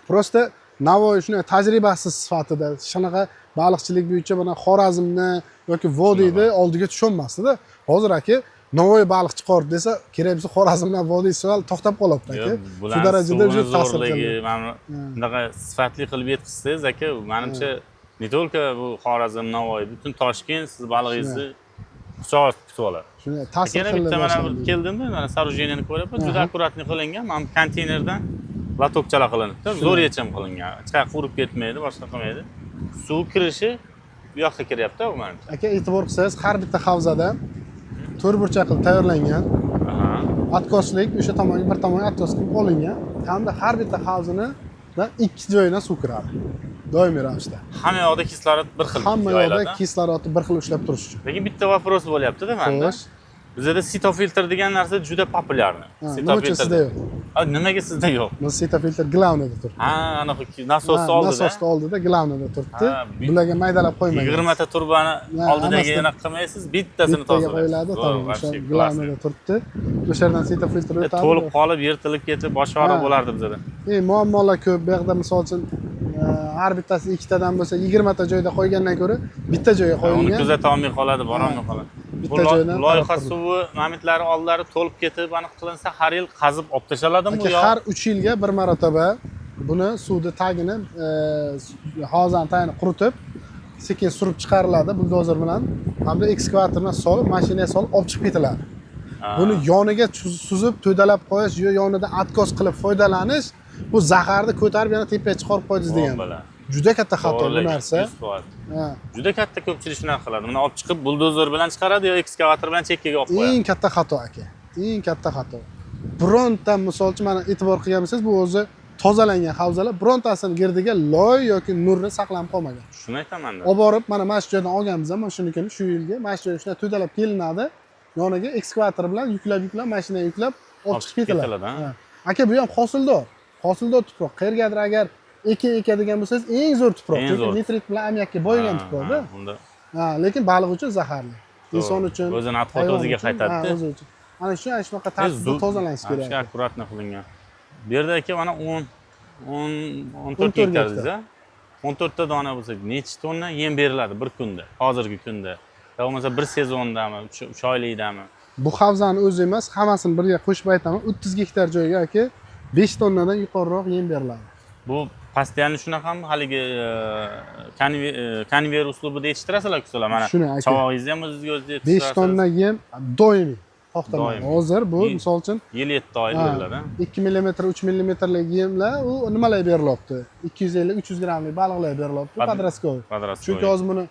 Просто Navoiy shunday tajribasiz sifatida shunaqa baliqchilik bo'yicha mana Xorazmni yoki vodiyni oldiga tusholmasdida. Hozir aka, Navoiy baliq chiqardi desa, kerak bo'lsa Xorazm bilan vodiy sal to'xtab qolyapti aka. Yo'q, Shu bularni darajada suvini уже ta'sir zo'rligi, qildi. Mana bunaqa sifatli qilib yetkazsangiz aka, manimcha, не только bu Xorazm, Navoiy, butun Toshkent siz balig'ingizni quchoq ochib kutib oladi. Shunday ta'sir Yana qildi bitta mana bir boshlandi. Keldimda, mana сооружение ni ko'ryapman, juda аккуратный qilingan. Mana bu konteynerdan лоток chalar qilinibdi, zo'r yechim qilingan, hech qayerga qurib ketmaydi, boshqa qilmaydi. Suv kirishi bu yoqqa kiryapti manimcha. Aka, e'tibor qilsangiz, har bitta havzada to'rtburchak qilib tayyorlangan. Откос lik o'sha tomonga, bir tomonga откос qilib olingan hamda har bitta havzini ikki joyidan suv kiradi doimiy ravishda. Hamma yoqda kislorod bir xil Hamma yoqda joylarda. Kislorodni bir xil ushlab turish uchun. Lekin bitta вопрос bo'lyapti-da manda. Xo'sh. Bizada ситофильтр degan narsa juda популярный. Ha, nima uchun sizda yo'q? Ha, nimaga sizda yo'q? Biz ситофильтр главный da turibdi. Ha, anaqa nasosni Ha, oldida. Nasosni oldida, главный da turibdi. Ha, Bularga maydalab qo'ymagan. 20 ta turbani Ha, oldidagi hammasini anaqa qilmaysiz, bittasini Bittaga tozalaysiz. qo'yiladi, Zo'r, tamom. O'sha вообще главный da классный. turibdi. O'sha yerdan ситофильтр o'tadi. To'lib qolib, yirtilib ketib, boshvora Ha. bo'lardi bizada. Muammolar ko'p. Bu yoqda misol uchun har bittasi ikkitadan bo'lsa, 20 ta joyda qo'ygandan ko'ra bitta joyga Uni qo'yilgan. kuzata olmay qoladi, borolmay qoladi. Bu Bitta joydan loyiha qarab turib. suvi momentlari oldilari to'lib ketib, aniq qilinsa, har yil qazib olib tashlaladimi Aka, yo? har 3 yilga bir marotaba buni suvni tagini, havzani tagini quritib, sekin surib chiqariladi buldozer bilan hamda ekskavator bilan solib, mashinaga solib olib chiqib ketiladi. Ha. Buni yoniga suzib to'dalab qo'yish yo yonida откос qilib foydalanish, bu zaharni ko'tarib yana tepaga chiqarib qo'ydingiz degan. Voh, bala. Juda katta xato bu To'g'ri, narsa. 100%. Ha. Juda katta ko'pchilik shunaqa qiladi. Buni olib chiqib buldozer bilan chiqaradi yo ekskavator bilan chekkaga olib qo'yadi. Eng katta xato, aka. Eng katta xato. Bironta, misol uchun, mana e'tibor qilganmisiz, bu o'zi tozalangan havzalar, birontasini girdiga loy yoki nurni saqlanib qolmagan. Shuni aytaman-da. Olib borib, mana shu joydan olganmiz, mana shunikini shu yilgi mana shu joyga shunday to'dalab kelinadi. Yoniga ekskavator bilan yuklab yuklab, mashinaga yuklab olib chiqib ketiladi. Ketiladi, ha? Ha. Aka, bu ham hosildor. Hosildor tuproq. Qayergadir agar ekin ekadigan bo'lsangiz, eng zo'r tuproq. Eng Chunki zo'r. nitrit bilan ammiakka boyigan Ha, tuproqda. ha, unda Ha, lekin baliq uchun zaharli. Inson uchun, O'zini отход hayvon o'ziga uchun, qaytadi-da. ha, o'zi uchun. Ana shu, ana shunaqa tartibda tozalanishi kerak. Вообще аккуратно qilingan. Bu yerda, aka, mana 10 10 14 14 gektar gektar. dedingiz, a? 14 ta dona bo'lsa, necha tonna yem beriladi bir kunda, hozirgi kunda? Yo bo'lmasa bir sezondami, 3 oylikdami? Bu havzani o'zi emas, hammasini birga qo'shib aytaman, 30 gektar joyga, aka, 5 tonnadan yuqoriroq yem beriladi. Bu постоянно shunaqami? Haligi konveyer uslubida yetishtirasizlar-ku sizlar mana. Shuni, aka. Chavog'ingizni ham o'zingizga o'zingiz 5 yetishtirasiz. Tonna yem doimiy to'xtamay. Doimiy. Hozir bu misol uchun Yil 7 oy ha, beriladi. 2 mm, 3 mmlik yemlar u nimalar berilyapti? 250-300 grammlik baliqlar berilyapti, подростковый. Подростковый. Chunki hozir buni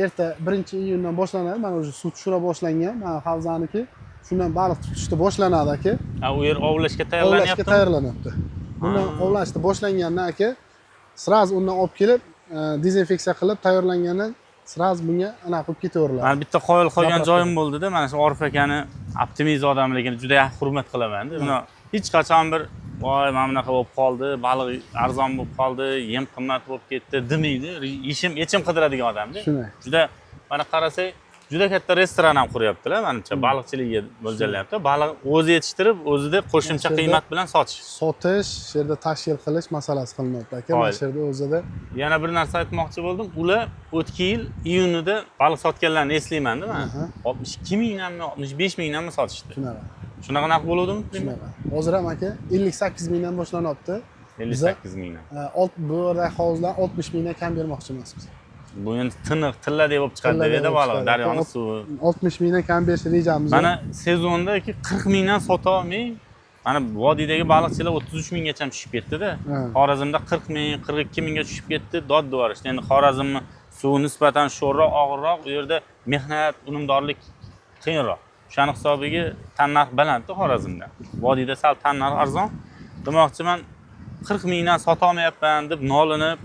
erta 1-iyundan boshlanadi. Mana уже suv tushira boshlangan, mana havzaniki. Shundan baliq tutishda boshlanadi, aka. Ha, u yer ovlashga Ovlashga tayyorlanyaptimi? tayyorlanyapti. Bundan ovlashda boshlangandan, aka, сразу undan olib kelib, dezinfeksiya qilib tayyorlangandan сразу bunga anaqa qilib ketaveriladi. Mana bitta qoyil qolgan Заправка. Joyim bo'ldida, mana shu Orif akani optimist odamligini juda yaxshi hurmat qilaman. Buni hech qachon bir voy, mana bunaqa bo'lib qoldi, baliq arzon bo'lib qoldi, yem qimmat bo'lib ketdi demaydi. Yechim yechim qidiradigan odamda. Shunday. Juda, mana qarasak, juda katta restoran ham quryaptilar, manimcha, baliqchilikka mo'ljallayapti. Baliq o'zi yetishtirib, o'zida qo'shimcha Shu yerda qiymat bilan sotish. Sotish, shu yerda tashkil qilish masalasi qilinyapti, aka. Mana Qoyil. shu yerda o'zida Yana bir narsa aytmoqchi bo'ldim. Ular o'tgan yil iyunida baliq sotganlarni eslaymanda man. 62 mingdanmi, 65 mingdanmi sotishdi. Shunaqa. Shunaqa narx bo'luvdimi? Shunaqa. Hozir ham, aka, 58 mingdan boshlanyapti. 58 mingdan. Bu yerdagi hovuzlar 60 mingdan kam bermoqchi emasmiz. Bu endi tiniq tilladek bo'lib chiqadi Tilladek deb bo'lib baliq, chiqadi. daryoni suvi. 60 mingdan kam berish rejamiz yo'q. Mana sezonda 40 mingdan sota olmay, mana vodiydagi baliqchilar 33 minggacha tushib ketdi-da. Xorazmda 40 ming, 42 mingga tushib ketdi, dod devorishdi. Endi Xorazmni suvi nisbatan sho'rroq, og'irroq, u yerda mehnat, unumdorlik qiyinroq. O'shani hisobiga tannarx balandda Xorazmda. Vodiyda sal tannarx arzon. Demoqchiman, 40 mingdan sota olmayapman deb nolinib,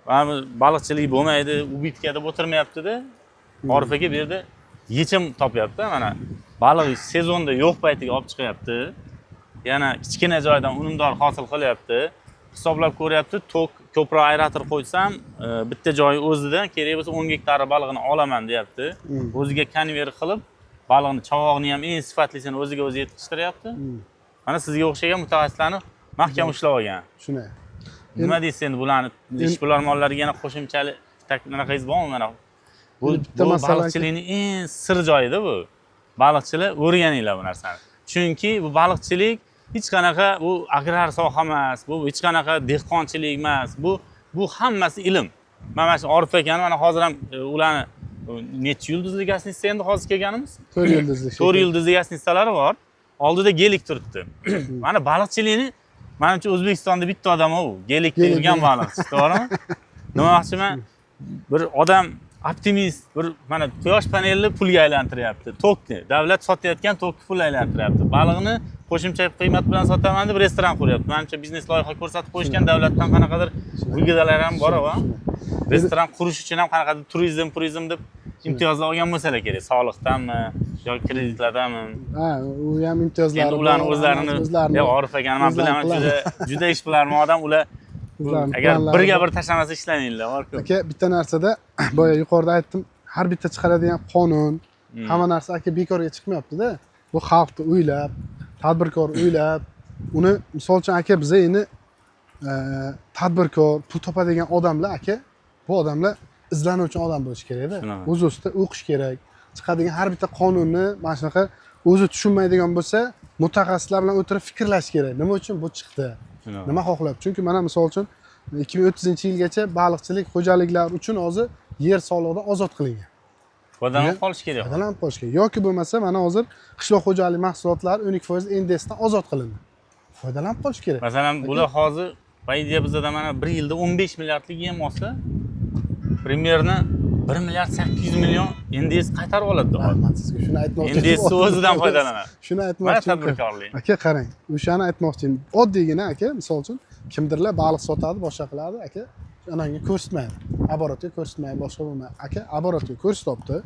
mana bu baliqchilik bo'lmaydi, убытка deb o'tirmayapti-da. Orif aka bu yerda yechim topyapti. Mana baliq sezonda yo'q paytiga olib chiqyapti. Yana kichkina joydan unumdor hosil qilyapti. Hisoblab ko'ryapti, tok ko'proq aerator qo'ysam, bitta joyi o'zidan kerak bo'lsa 10 gektar balig'ini olaman deyapti. O'ziga konveyer qilib, balig'ini chavog'ini ham eng sifatlisini o'ziga o'zi yetishtiryapti. Mana sizga o'xshagan mutaxassislarni mahkam ushlab olgan. Shunday. Nima deysiz endi bularni ishbilarmonlarga yana qo'shimchalik anaqangiz bormi mana? Bu, Endi bitta bu masala- baliqchilikning eng sir joyida bu. Baliqchilar o'rganinglar bu narsani. Chunki bu baliqchilik hech qanaqa bu agrar soha emas, bu hech qanaqa dehqonchilik emas. Bu hammasi ilm. Mana shu Orif akani mana hozir ham ularni necha yulduzli гостиница endi hozir kelganimiz? 4 yulduzli. 4 yulduzli гостиница lari bor. Oldida gelik turibdi. Mana baliqchilikni manimcha O'zbekistonda bitta odam u. Gelikda Gelik, yurgan gelik. baliqchi, to'g'rimi? Demoqchiman, bir odam optimist, bir mana quyosh panelini pulga aylantiryapti. Tokni, davlat sotayotgan tokni pulga aylantiryapti. Baliqni qo'shimcha qiymat bilan sotaman deb restoran quryapti. Manimcha biznes loyiha ko'rsatib qo'yishgan, davlatdan qanaqadir выгода lar ham bor, a? Restoran qurish uchun ham qanaqadir turizm, purizm deb imtiyozlar olgan bo'lsalar kerak. Soliqdanmi, Yoki kreditlardami? Ha, u ham imtiyozlari Endi ularni bor, o'zlarini o'zlarini yo'q, Orif akani man o'zlarini bilaman, juda juda ishbilarmon odam ular. O'zlarini Agar planlari birga bor. bir tashlamasa ishlamaydilar, borku. Aka, bitta narsada boya yuqorida aytdim, har bitta chiqaradigan qonun, hamma narsa, aka, bekorga chiqmayapti-da. Bu xalqni o'ylab, tadbirkor o'ylab, uni misol uchun, aka, biza endi tadbirkor, pul topadigan odamlar, aka, bu odamlar izlanuvchi odam bo'lishi kerakda. Shunaqa. O'z ustida o'qish kerak. Chiqadigan har bitta qonunni mana shunaqa o'zi tushunmaydigan bo'lsa, mutaxassislar bilan o'tirib fikrlash kerak. Nima uchun bu chiqdi? Shunaqa. Nima xohlab? Chunki mana misol uchun 2030-yilgacha baliqchilik xo'jaliklari uchun hozir yer solig'idan ozod qilingan. Foydalanib qolish kerak. Foydalanib qolish kerak. Yoki bo'lmasa mana hozir qishloq xo'jalik mahsulotlari 12% НДС dan ozod qilindi. Foydalanib qolish kerak. Masalan, bular hozir, по идее, bizada mana bir yilda 15 milliardlik yem olsa, примерно 1 milliard 800 million НДС qaytarib oladi. Ha, man sizga shuni aytmoqchi. НДС o'zidan foydalanadi. Shuni Mana aytmoqchi. tadbirkorlik. Aka, qarang, o'shani aytmoqchi. Oddiygina, aka, misol uchun kimdirlar baliq sotadi, boshqa qiladi, aka, ananga ko'rsatmaydi. Оборот ga ko'rsatmaydi, boshqa bo'lmaydi. Aka, оборот ga ko'rsatyapti.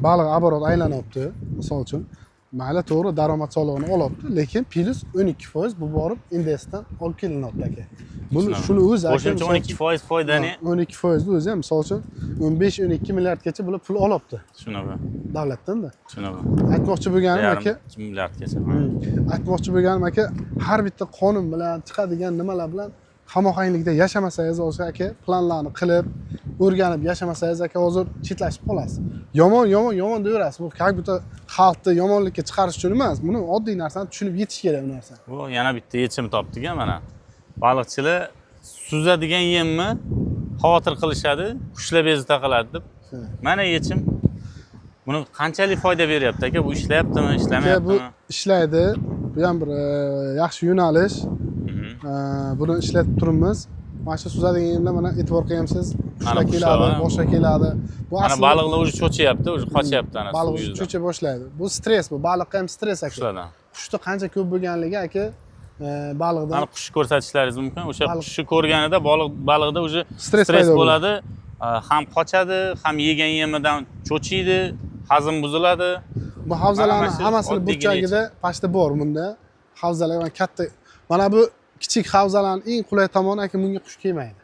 Baliq оборот aylanyapti, misol uchun. Mayli, to'g'ri, daromad solig'ini olyapti, lekin plyus 12% bu borib НДС dan olib kelinyapti, aka. Buni Shunaqa. shuni o'zi, aka, Qo'shimcha misol uchun- 12% foydani. 12% o'zi ham, misol uchun, 15-12 milliardgacha bular pul olyapti Shunaqa. davlatdan-da. Shunaqa. Aytmoqchi bo'lganim, Yarim aka, milliardgacha. Aytmoqchi bo'lganim, aka, har bitta qonun bilan chiqadigan nimalar bilan hamohanglikda yashamasangiz hozir, aka, planlarni qilib, o'rganib yashamasangiz, aka, hozir chetlashib qolasiz. Yomon, yomon, yomon deyaverasiz. Bu как будто xalqni yomonlikka chiqarish uchun emas, buni oddiy narsani tushunib yetish kerak bu narsani. Bu yana bitta yechim topdik mana. Baliqchilar suzadigan yemni xavotir qilishadi, qushlar bezovta qiladi deb. Mana yechim. Buni qanchalik foyda beryapti, aka? Bu ishlayaptimi, Aka, bu ishlamayaptimi? ishlaydi. Bu ham bir yaxshi yo'nalish. Buni ishlatib turibmiz. Mana shu suzadigan yemlar, mana e'tibor qilgansiz, qushlar Mana qushlar, keladi, ha. boshqa keladi. Bu Mana aslida baliqlar уже cho'chiyapti, уже qochyapti ana baliq suv уже yuzidan. cho'cha boshlaydi. Bu stress, bu baliqqa ham stress, aka. Qushlardan. Qushni qancha ko'p bo'lganligi, aka, baliqdan Mana qush ko'rsatishlaringiz mumkin. O'sha Baliq- qushni ko'rganida baliqda уже Stress stress paydo bo'ladi. Ham qochadi, ham yegan yemidan cho'chiydi, hazm buziladi. Bu havzalarni Mana shu hammasini oddiygina burchagida pastda bor bunda. Havzalar mana katta. Mana bu kichik havzalarning eng qulay tomoni, aka, bunga qush kelmaydi.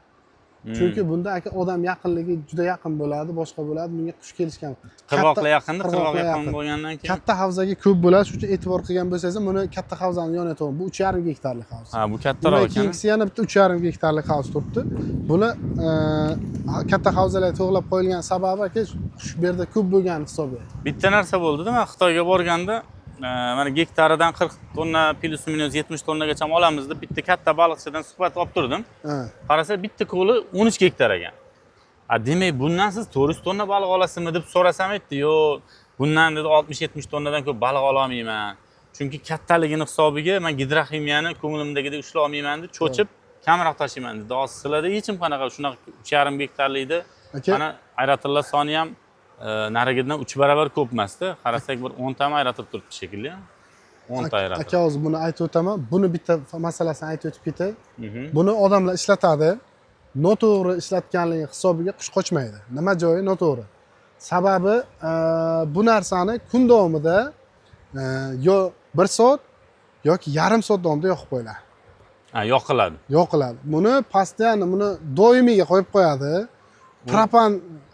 Chunki bunda, aka, odam yaqinligi juda yaqin bo'ladi, boshqa bo'ladi, bunga qush kelishgan. Qirg'oqlar yaqinda, qirg'oq qirg'oqlar yaqin yaqin. bo'lgandan keyin. Katta havzaga ko'p bo'ladi, shuning uchun e'tibor qilgan bo'lsangiz, buni katta havzani yoniga to'g'ri. Bu 3,5 gektarlik havz. Ha, bu kattaroq Bundan ekan. keyingisi yana bitta 3,5 gektarlik havz turibdi. Buni katta havzalarga to'g'rilab qo'yilgan sababi, aka, qush bu yerda ko'p bo'lgani hisobiga. Bitta narsa bo'ldi-da, man Xitoyga borganda mana gektaridan 40 tonna, плюс минус 70 tonnagacha olamiz deb bitta katta baliqchidan suhbat olib turdim. Qarasa, bitta ko'li 13 gektar ekan. A, demak, bundan siz 400 tonna baliq olasizmi deb so'rasam, aytdi, yo'q, bundan dedi 60-70 tonnadan ko'p baliq ololmayman. Chunki kattaligini hisobiga man gidroximiyani ko'nglimdagidek ushlay olmayman deb cho'chib kamroq tashiyman dedi. Hozir sizlarda yechim qanaqa shunaqa 3,5 gektarlikda Aka, mana ayratillar soni ham narigidan 3 barobar ko'p emasda. Qarasak, bir 10 tami ayratib turibdi shekilli. 10 ta ayratib. Aka, hozir buni aytib o'taman. Buni bitta masalasini aytib o'tib ketay. Buni odamlar ishlatadi. Noto'g'ri ishlatganligi hisobiga qush qochmaydi. Nima joyi noto'g'ri? Sababi bu narsani kun davomida yo 1 soat yoki yarim soat davomida yoqib qo'yiladi. Ha, yoqiladi. Yoqiladi. Buni постоянно, buni doimiyga qo'yib qo'yadi. Propan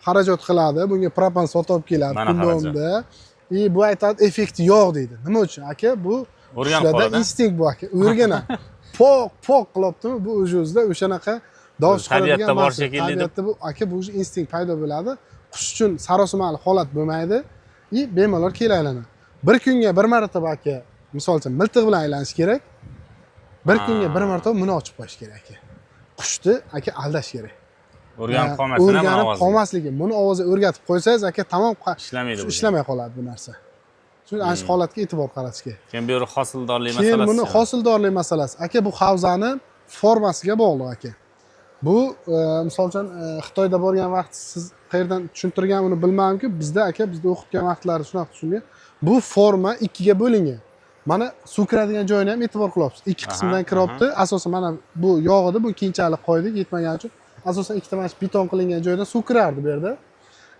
xarajat qiladi. Bunga propan sotib olib keladi Mana kun xarajat. davomida. И bu aytadi, effekti yo'q deydi. Nima uchun? Aka, bu O'rganib qushlarda qoladi. Instinkt bu, aka. O'rganadi. Poq poq qilyaptimi? Bu o'zi o'zida o'shanaqa davush Tabiatda chiqaradigan bor narsa. shekilli deb. Tabiatda bu, aka, bu уже instinkt paydo bo'ladi. Qush uchun sarosimali holat bo'lmaydi. И bemalol kelib aylanadi. Bir kunga bir marotaba, aka, misol uchun, miltiq bilan aylanish kerak. Bir kunga bir marotaba buni ochib qo'yish kerak, aka. Qushni, aka, aldash kerak. O'rganib qolmasin, buni O'rganib ovoziga. qolmasligi. Buni ovozi o'rgatib qo'ysangiz, aka, tamom Ishlamaydi bu. Ishlamay qoladi bu narsa. Shuning ana shu holatga e'tibor qaratish kerak. Keyin bu yerda hosildorlik Keyin masalasi. buni hosildorlik masalasi. Aka, bu havzani formasiga bog'liq, aka. Bu misol uchun, Xitoyda borgan vaqt siz qayerdan tushuntirgan uni bilmadimku, bizda, aka, bizda o'qitgan vaqtlari shunaqa tushungan. Bu forma ikkiga bo'lingan. Mana suv kiradigan joyini ham e'tibor qilyapsiz. Ikki qismdan kiryapti. Asosan mana bu yog'ida, bu keyinchalik qo'ydik yetmagani uchun. Asosan ikkita mana shu beton qilingan joydan suv kirardi bu yerda.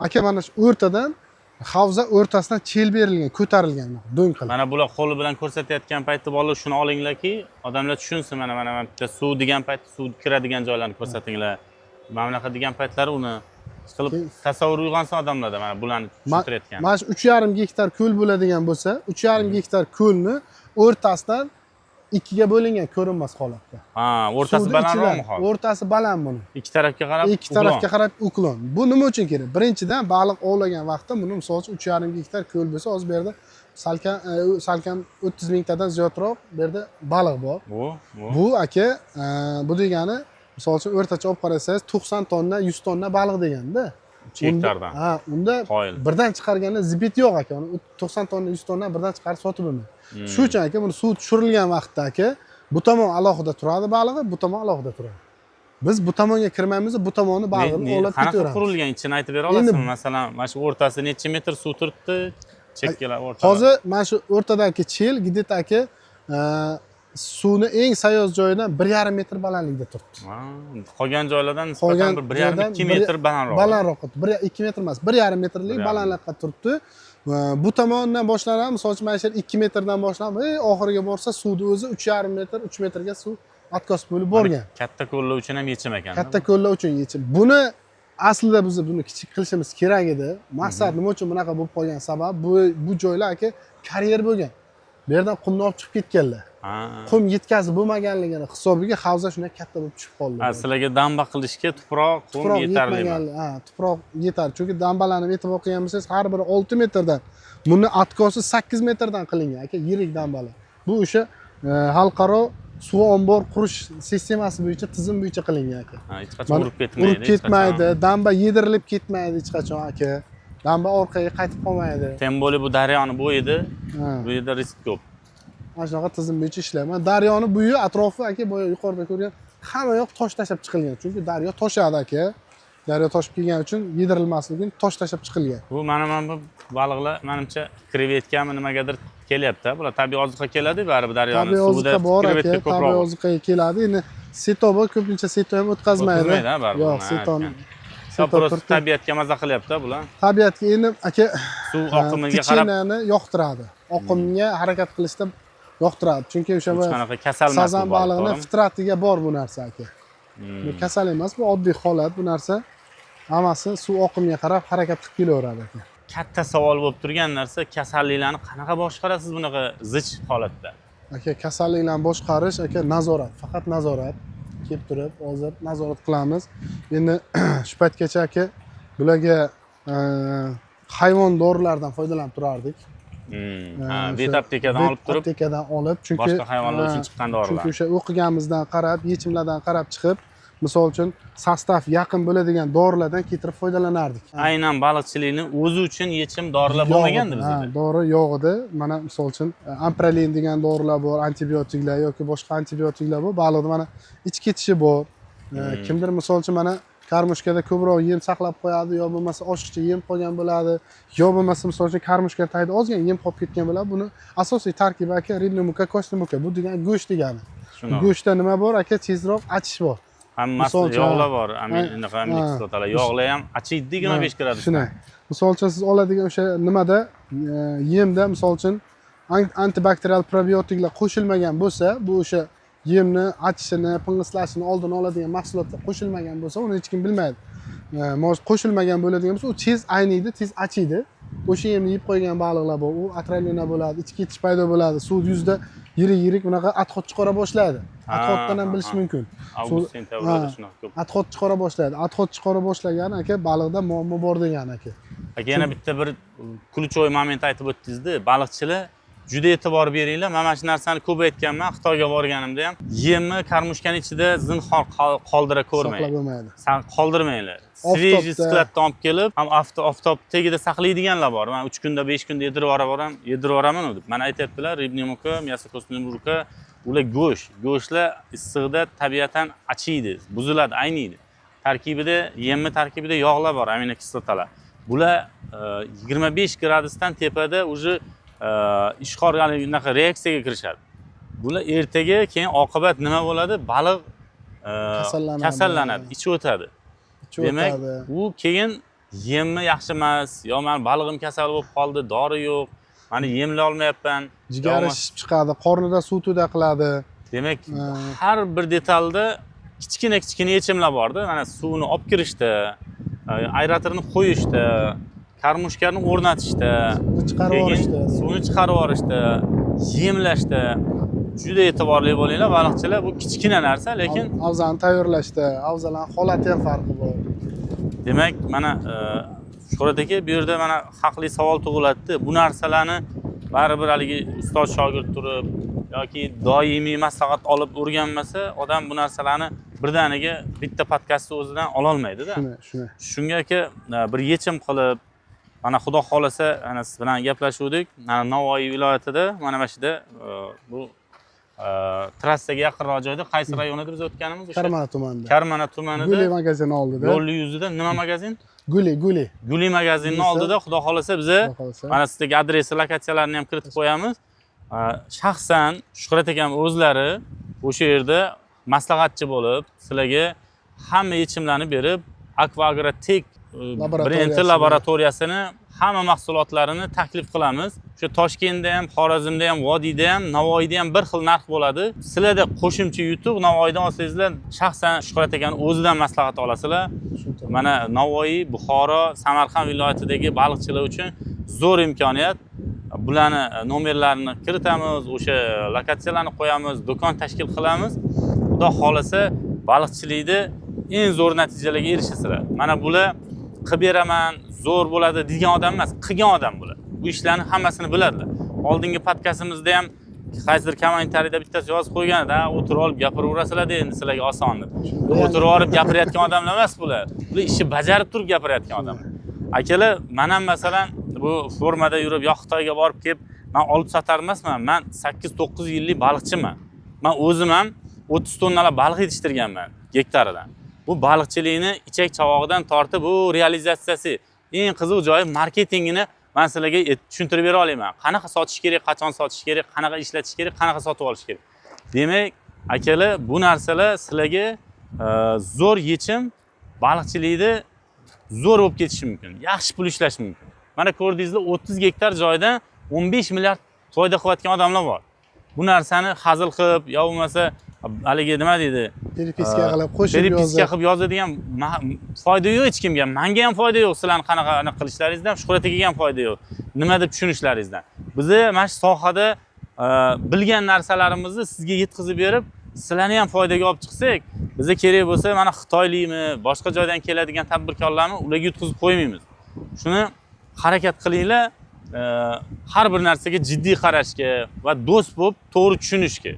Aka, mana shu o'rtadan Havza o'rtasidan chel berilgan, ko'tarilgan do'ng qilib. Mana bular qo'li bilan ko'rsatayotgan paytda bolalar shuni olinglarki, odamlar tushunsin, mana bitta suv degan paytda suv kiradigan joylarni ko'rsatinglar. Mana bunaqa degan paytlari uni qilib tasavvur uyg'onsin odamlarda, mana bularni tushuntirayotgan. Mana shu 3,5 gektar ko'l bo'ladigan bo'lsa, 3,5 gektar ko'lni o'rtasidan ikkiga bo'lingan ko'rinmas holatda. Ha, o'rtasi Suvni balandroqmi ichidan, hozir? O'rtasi baland buni. Ikki tarafga qarab Ikki tarafga qarab уклон. Bu nima uchun kerak? Birinchidan, baliq ovlagan vaqtda buni, misol uchun, 3,5 gektar ko'l bo'lsa, hozir bu yerda salkam 30 mingtadan ziyodroq bu yerda baliq bor. Bu Bu aka, bu degani, misol uchun, o'rtacha olib qarasangiz, 90 tonna, 100 tonna baliq deganda. 3 gektardan. Ha, unda Qoyil. birdan chiqarganda сбыт yo'q aka. Uni 90 tonna, 100 tonna birdan chiqarib sotib bo'lmaydi. Shu uchun aka, buni suv tushirilgan vaqtda aka, bu tomon alohida turadi balig'i, bu tomon alohida turadi. Biz bu tomonga kirmaymiz, bu tomonni balig'ini ovlab Qanaqa ketaveramiz. qurilgan, ichini aytib bera olasizmi? Masalan, mana shu o'rtasi necha metr suv turibdi? Chekkalar, o'rtalar. Hozir mana shu o'rtadagi chel где-то aka, suvni eng sayoz joyidan 1,5 metr balandlikda turibdi. Ha, qolgan joylardan nisbatan Qolgan bir 1,5, joydan 2 metr balandroq. Balandroq. 1, 2 metr emas, 1,5 metrlik 1,5 balandlikqa turibdi. Va bu tomondan boshlanadi, misol uchun, mana shu yer 2 metrdan boshlanib, oxiriga borsa suvni o'zi 3,5 metr, 3 metrga suv откос bo'lib borgan. Katta ko'llar uchun ham yechim ekan. Katta ko'llar uchun yechim. Buni aslida biz buni kichik qilishimiz kerak edi. Maqsad nima uchun bunaqa bo'lib qolgan, sabab bu joylar aka karyer bo'lgan. Bu yerdan qumni olib chiqib ketganlar. Qum yetkazib bo'lmaganligini hisobiga havza shunday katta bo'lib tushib qoldi. Ha, sizlarga damba qilishga tuproq, qum Tuproq yetarli. yetmagan, ha, tuproq yetar. Chunki dambalarni e'tibor qilgan bo'lsangiz, har biri 6 metrdan. Buni откос i 8 metrdan qilingan aka, yirik dambalar. Bu o'sha xalqaro suv ombor qurish sistemasi bo'yicha, tizim bo'yicha qilingan aka. Ha, hech qachon Mana urib ketmaydi. Urib Hech qachon. ketmaydi, damba yedirilib ketmaydi hech qachon aka. Damba orqaga qaytib qolmaydi. Тем более bu daryoni bo'yida, bu yerda risk ko'p. Mana shunaqa tizim bo'yicha ishlayman. Daryoni bo'yi, atrofi aka, boya yuqorida ko'rgan hamma yoq tosh tashlab chiqilgan. Chunki daryo toshadi aka. Daryo toshib kelgani uchun yedirilmasligi uchun tosh tashlab chiqilgan. Bu mana bu baliqlar manimcha krevetkami, nimagadir kelyapti. Bular tabiiy oziqqa keladi baribir daryoni Tabiiy suvida oziqa bor aka, krevetka tabiiy ko'proq. oziqaga keladi. Endi сито bor, ko'pincha сито ham o'tkazmaydi. O'tkazmaydi, ha, baribir. Yo'q, Ha, sitoni aytgan. sito Просто turtib- tabiatga maza qilyapti bular. Tabiatga endi aka Suv oqimiga qarab течение ni yoqtiradi. Oqimga harakat qilishda yoqtiradi. Chunki o'sha hech qanaqa kasal emas bu sazan baliq, balig'ini to'g'rimi? fitratiga bor bu narsa aka. Bu kasal emas, bu oddiy holat, bu narsa. Hammasi suv oqimiga qarab harakat qilib kelaveradi aka. Katta savol bo'lib turgan narsa, kasalliklarni qanaqa boshqarasiz bunaqa zich holatda? Aka, kasalliklarni boshqarish aka, nazorat, faqat nazorat. Kelib turib hozir nazorat qilamiz. Endi shu paytgacha aka, bularga hayvon dorilaridan foydalanib turardik. Ha, O'sha vet aptekadan vet olib turib, aptekadan olib, chunki boshqa hayvonlar uchun ha, chiqqan dorilar. Chunki o'sha o'qiganimizdan qarab, yechimlardan qarab chiqib, misol uchun, состав yaqin bo'ladigan dorilardan keltirib foydalanardik. Aynan baliqchilikni o'zi uchun yechim dorilar Yo'q bo'lmagandi edi, bizda. Ha, dori yo'q edi. Mana misol uchun, ampralin degan dorilar bor, antibiotiklar yoki boshqa antibiotiklar bor. Baliqni mana ich ketishi bor. Kimdir, misol uchun, mana кормушка da ko'proq yem saqlab qo'yadi, yo bo'lmasa oshiqcha yem qolgan bo'ladi, yo bo'lmasa, misol uchun, кормушка tagida ozgina yem qolib ketgan bo'ladi. Buni asosiy tarkibi aka, рыбный мука, костный мука. Bu degani go'sht degani. Shuni. Go'shtda nima bor aka? Tezroq achish bor. Hammasi Misol uchun, yog'lar bor, anaqa ha. aminokislotalar. Yog'lar ham achiydi, 25 gradus. Shunday. Misol uchun, siz oladigan o'sha nimada, yemda, misol uchun, antibakterial probiotiklar qo'shilmagan bo'lsa, bu o'sha yemni achishini, ping'islashini oldini oladigan mahsulotlar qo'shilmagan bo'lsa, uni hech kim bilmaydi. Может, qo'shilmagan bo'ladigan bo'lsa, u tez ayniydi, tez achiydi. O'sha yemni yeb qo'ygan baliqlar bor, u отравление bo'ladi, ichki ketish paydo bo'ladi, suv yuzida yirik yirik bunaqa отход chiqara boshlaydi. Отход dan ham bilish mumkin. Avgust, sentyabrda shunaqa ko'p. Отход chiqara boshlaydi. Отход chiqara boshlagani aka, baliqda muammo bor degani aka. Aka, yana bitta bir ключевой момент aytib o'tdingizda, baliqchilar juda e'tibor beringlar. Man mana shu narsani ko'p aytganman Xitoyga borganimda ham. Yemni кормушка ni ichida zinhor qoldira ko'rmang. Saqlab bo'lmaydi. San qoldirmanglar. Oftobda. Свежий склад dan olib kelib, ham oftob tagida saqlaydiganlar bor. Man 3 kunda, 5 kunda yedirib yuboraman, yedirib yuboraman deb. Mana aytyaptilar, рыбный мука, мясо костный мука, ular go'sht. Go'shtlar issiqda tabiatan achiydi, buziladi, ayniydi. Tarkibida, yemni tarkibida yog'lar bor, aminokislotalar. Bular 25 gradusdan tepada уже ishqor, ya'ni unaqa reaksiyaga kirishadi. Bular ertaga keyin oqibat nima bo'ladi? Baliq Kasallanadi. Kasallanadi, ichi o'tadi. Ichi Demak, o'tadi. u keyin Yemmi yaxshi emas, yo mani balig'im kasal bo'lib qoldi, dori yo'q, mani yemlay olmayapman. Jigari shishib chiqadi, qornida suv to'da qiladi. Demak, har bir detalda kichkina kichkina yechimlar borda. Mana suvni olib kirishda, aeratorni qo'yishda, кормушка ni o'rnatishda, Suvni chiqarib keyin yuborishda. Suvni chiqarib yuborishda, yemlashda juda e'tiborli bo'linglar, baliqchilar. Bu kichkina narsa, lekin Avzani tayyorlashda, avzalarni holati ham farqi bor. Demak, mana Shuhrat aka, bu yerda mana haqli savol tug'iladida. Bu narsalarni baribir haligi ustoz shogird turib yoki doimiy maslahat olib o'rganmasa, odam bu narsalarni birdaniga bitta podkastni o'zidan ololmaydida. Shuni, shuni. Shunga, aka, bir yechim qilib, mana, xudo xohlasa, mana siz bilan gaplashuvdik. Mana Navoiy viloyatida, mana shu yerda, bu trassaga yaqinroq joyda, qaysi rayon edi biz o'tganimiz o'sha? Karmana tumanida. Karmana tumanida. Guli magazini oldida. Yo'lni yuzida nima magazin? Guli, Guli. Guli magazinni Bo'lsa- oldida, xudo xohlasa, biza Xudo xohlasa. mana sizlarga adresi, lokatsiyalarini ham kiritib qo'yamiz. Shaxsan Shuhrat akam o'zlari o'sha yerda maslahatchi bo'lib, sizlarga hamma yechimlarni berib, Akva Agrotek Laboratoriyasini. brendi laboratoriyasini hamma mahsulotlarini taklif qilamiz. Shu Toshkentda ham, Xorazmda ham, vodiyda ham, Navoiyda ham bir xil narx bo'ladi. Sizlarda qo'shimcha yutuq: Navoiydan olsangizlar, shaxsan Shuhrat akani o'zidan maslahat olasizlar. Mana Navoiy, Buxoro, Samarqand viloyatidagi baliqchilar uchun zo'r imkoniyat. Bularni nomerlarini kiritamiz, o'sha lokatsiyalarni qo'yamiz, do'kon tashkil qilamiz. Xudo xohlasa, baliqchilikda eng zo'r natijalarga erishasizlar. Mana bular qilib beraman, zo'r bo'ladi degan odam emas, qilgan odam bular. Bu ishlarni hammasini biladilar. Oldingi podkastimizda ham qaysidir kommentariyda bittasi yozib qo'ygan edi: "Ha, o'tirib olib gapiraverasizlar endi, sizlarga oson", deb. O'tirib olib gapirayotgan odamlar emas bular. Bular ishni bajarib turib gapirayotgan odamlar. Akalar, man ham, masalan, bu formada yurib yo Xitoyga borib kelib, man olib sotar emasman. Man 8-9 yillik baliqchiman. Man o'zim ham 30 tonnalab baliq yetishtirganman gektaridan. Bu baliqchilikni ichak chavog'idan tortib, bu realizatsiyasi, eng qiziq joyi marketingini man sizlarga tushuntirib bera olaman. Qanaqa sotish kerak, qachon sotish kerak, qanaqa ishlatish kerak, qanaqa sotib olish kerak. Demak, akalar, bu narsalar sizlarga zo'r yechim, baliqchilikda zo'r bo'lib ketishi mumkin, yaxshi pul ishlash mumkin. Mana ko'rdingizlar, 30 gektar joydan 15 milliard foyda qilayotgan odamlar bor. Bu narsani hazil qilib yo bo'lmasa haligi nima deydi, Переписка qilib, qo'shib переписка yozib. qilib yozadigan foyda yo'q hech kimga. Manga ham foyda yo'q sizlarni qanaqa anaqa qilishlaringizdan, Shuhrat akaga ham foyda yo'q nima deb tushunishlaringizdan. Bizni mana shu sohada bilgan narsalarimizni sizga yetkazib berib, sizlarni ham foydaga olib chiqsak, biza kerak bo'lsa, mana xitoylikmi, boshqa joydan keladigan tadbirkorlarni, ularga yutqizib qo'ymaymiz. Shuni harakat qilinglar, har bir narsaga jiddiy qarashga va do'st bo'lib to'g'ri tushunishga.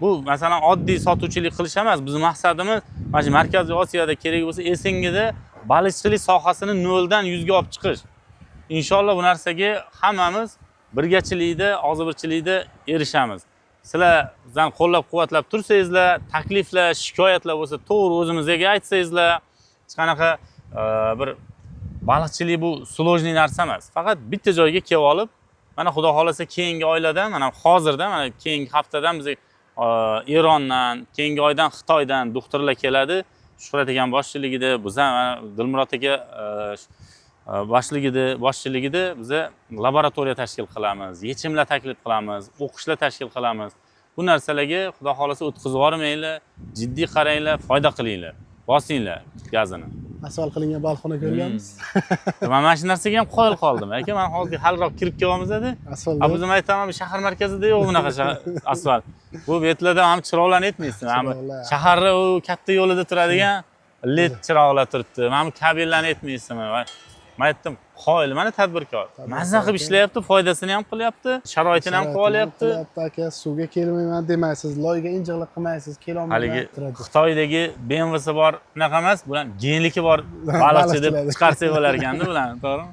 Bu, masalan, oddiy sotuvchilik qilish emas. Bizni maqsadimiz mana shu Markaziy Osiyoda, kerak bo'lsa СНГ da baliqchilik sohasini noldan 100ga olib chiqish. Inshaalloh, bu narsaga hammamiz birgachilikda, og'zibirchilikda erishamiz. Sizlar bizani qo'llab quvvatlab tursangizlar, takliflar, shikoyatlar bo'lsa, to'g'ri o'zimizga aytsangizlar, hech qanaqa bir baliqchilik bu сложный narsa emas. Faqat bitta joyga kelib olib, mana, xudo xohlasa, keyingi oylardan, mana hozirdan, mana keyingi haftadan bizga Erondan, keyingi oydan Xitoydan doktorlar keladi. Shuhrat akam boshchiligida, biza mana Dilmurod aka boshchiligida biza laboratoriya tashkil qilamiz, yechimlar taklif qilamiz, o'qishlar tashkil qilamiz. Bu narsalarga, xudo xohlasa, o'tkazib yubormanglar, jiddiy qaranglar, foyda qilinglar, bosinglar gazini. Asfalt qilingan baliqxona ko'rganmiz. Man mana shu narsaga ham qoyil qoldim, aka. Man hozir haliroq kirib kelyapmiz edi. Asfalt. A bizim aytaman, shahar markazida yo'q bunaqa asfalt. Bu betlarda ham chiroqlarni aytmaysiz. Mana bu Chiroqlar. shaharni u katta yo'lida turadigan led chiroqlar turibdi. Mana bu kabellarni aytmaysizmi? Man aytdim, qoyil, mana tadbirkor. Mazza qilib ishlayapti, foydasini ham qilyapti, sharoitini ham qilib olyapti. Qilyapti, aka, suvga kelmayman demaysiz, loyga injiqlik qilmaysiz, kelolmayman Haligi turadi. Xitoydagi BMWsi bor unaqa emas, bular genliki bor baliqchi deb Baliqchilar. chiqarsak bo'lar ekanda bularni, to'g'rimi?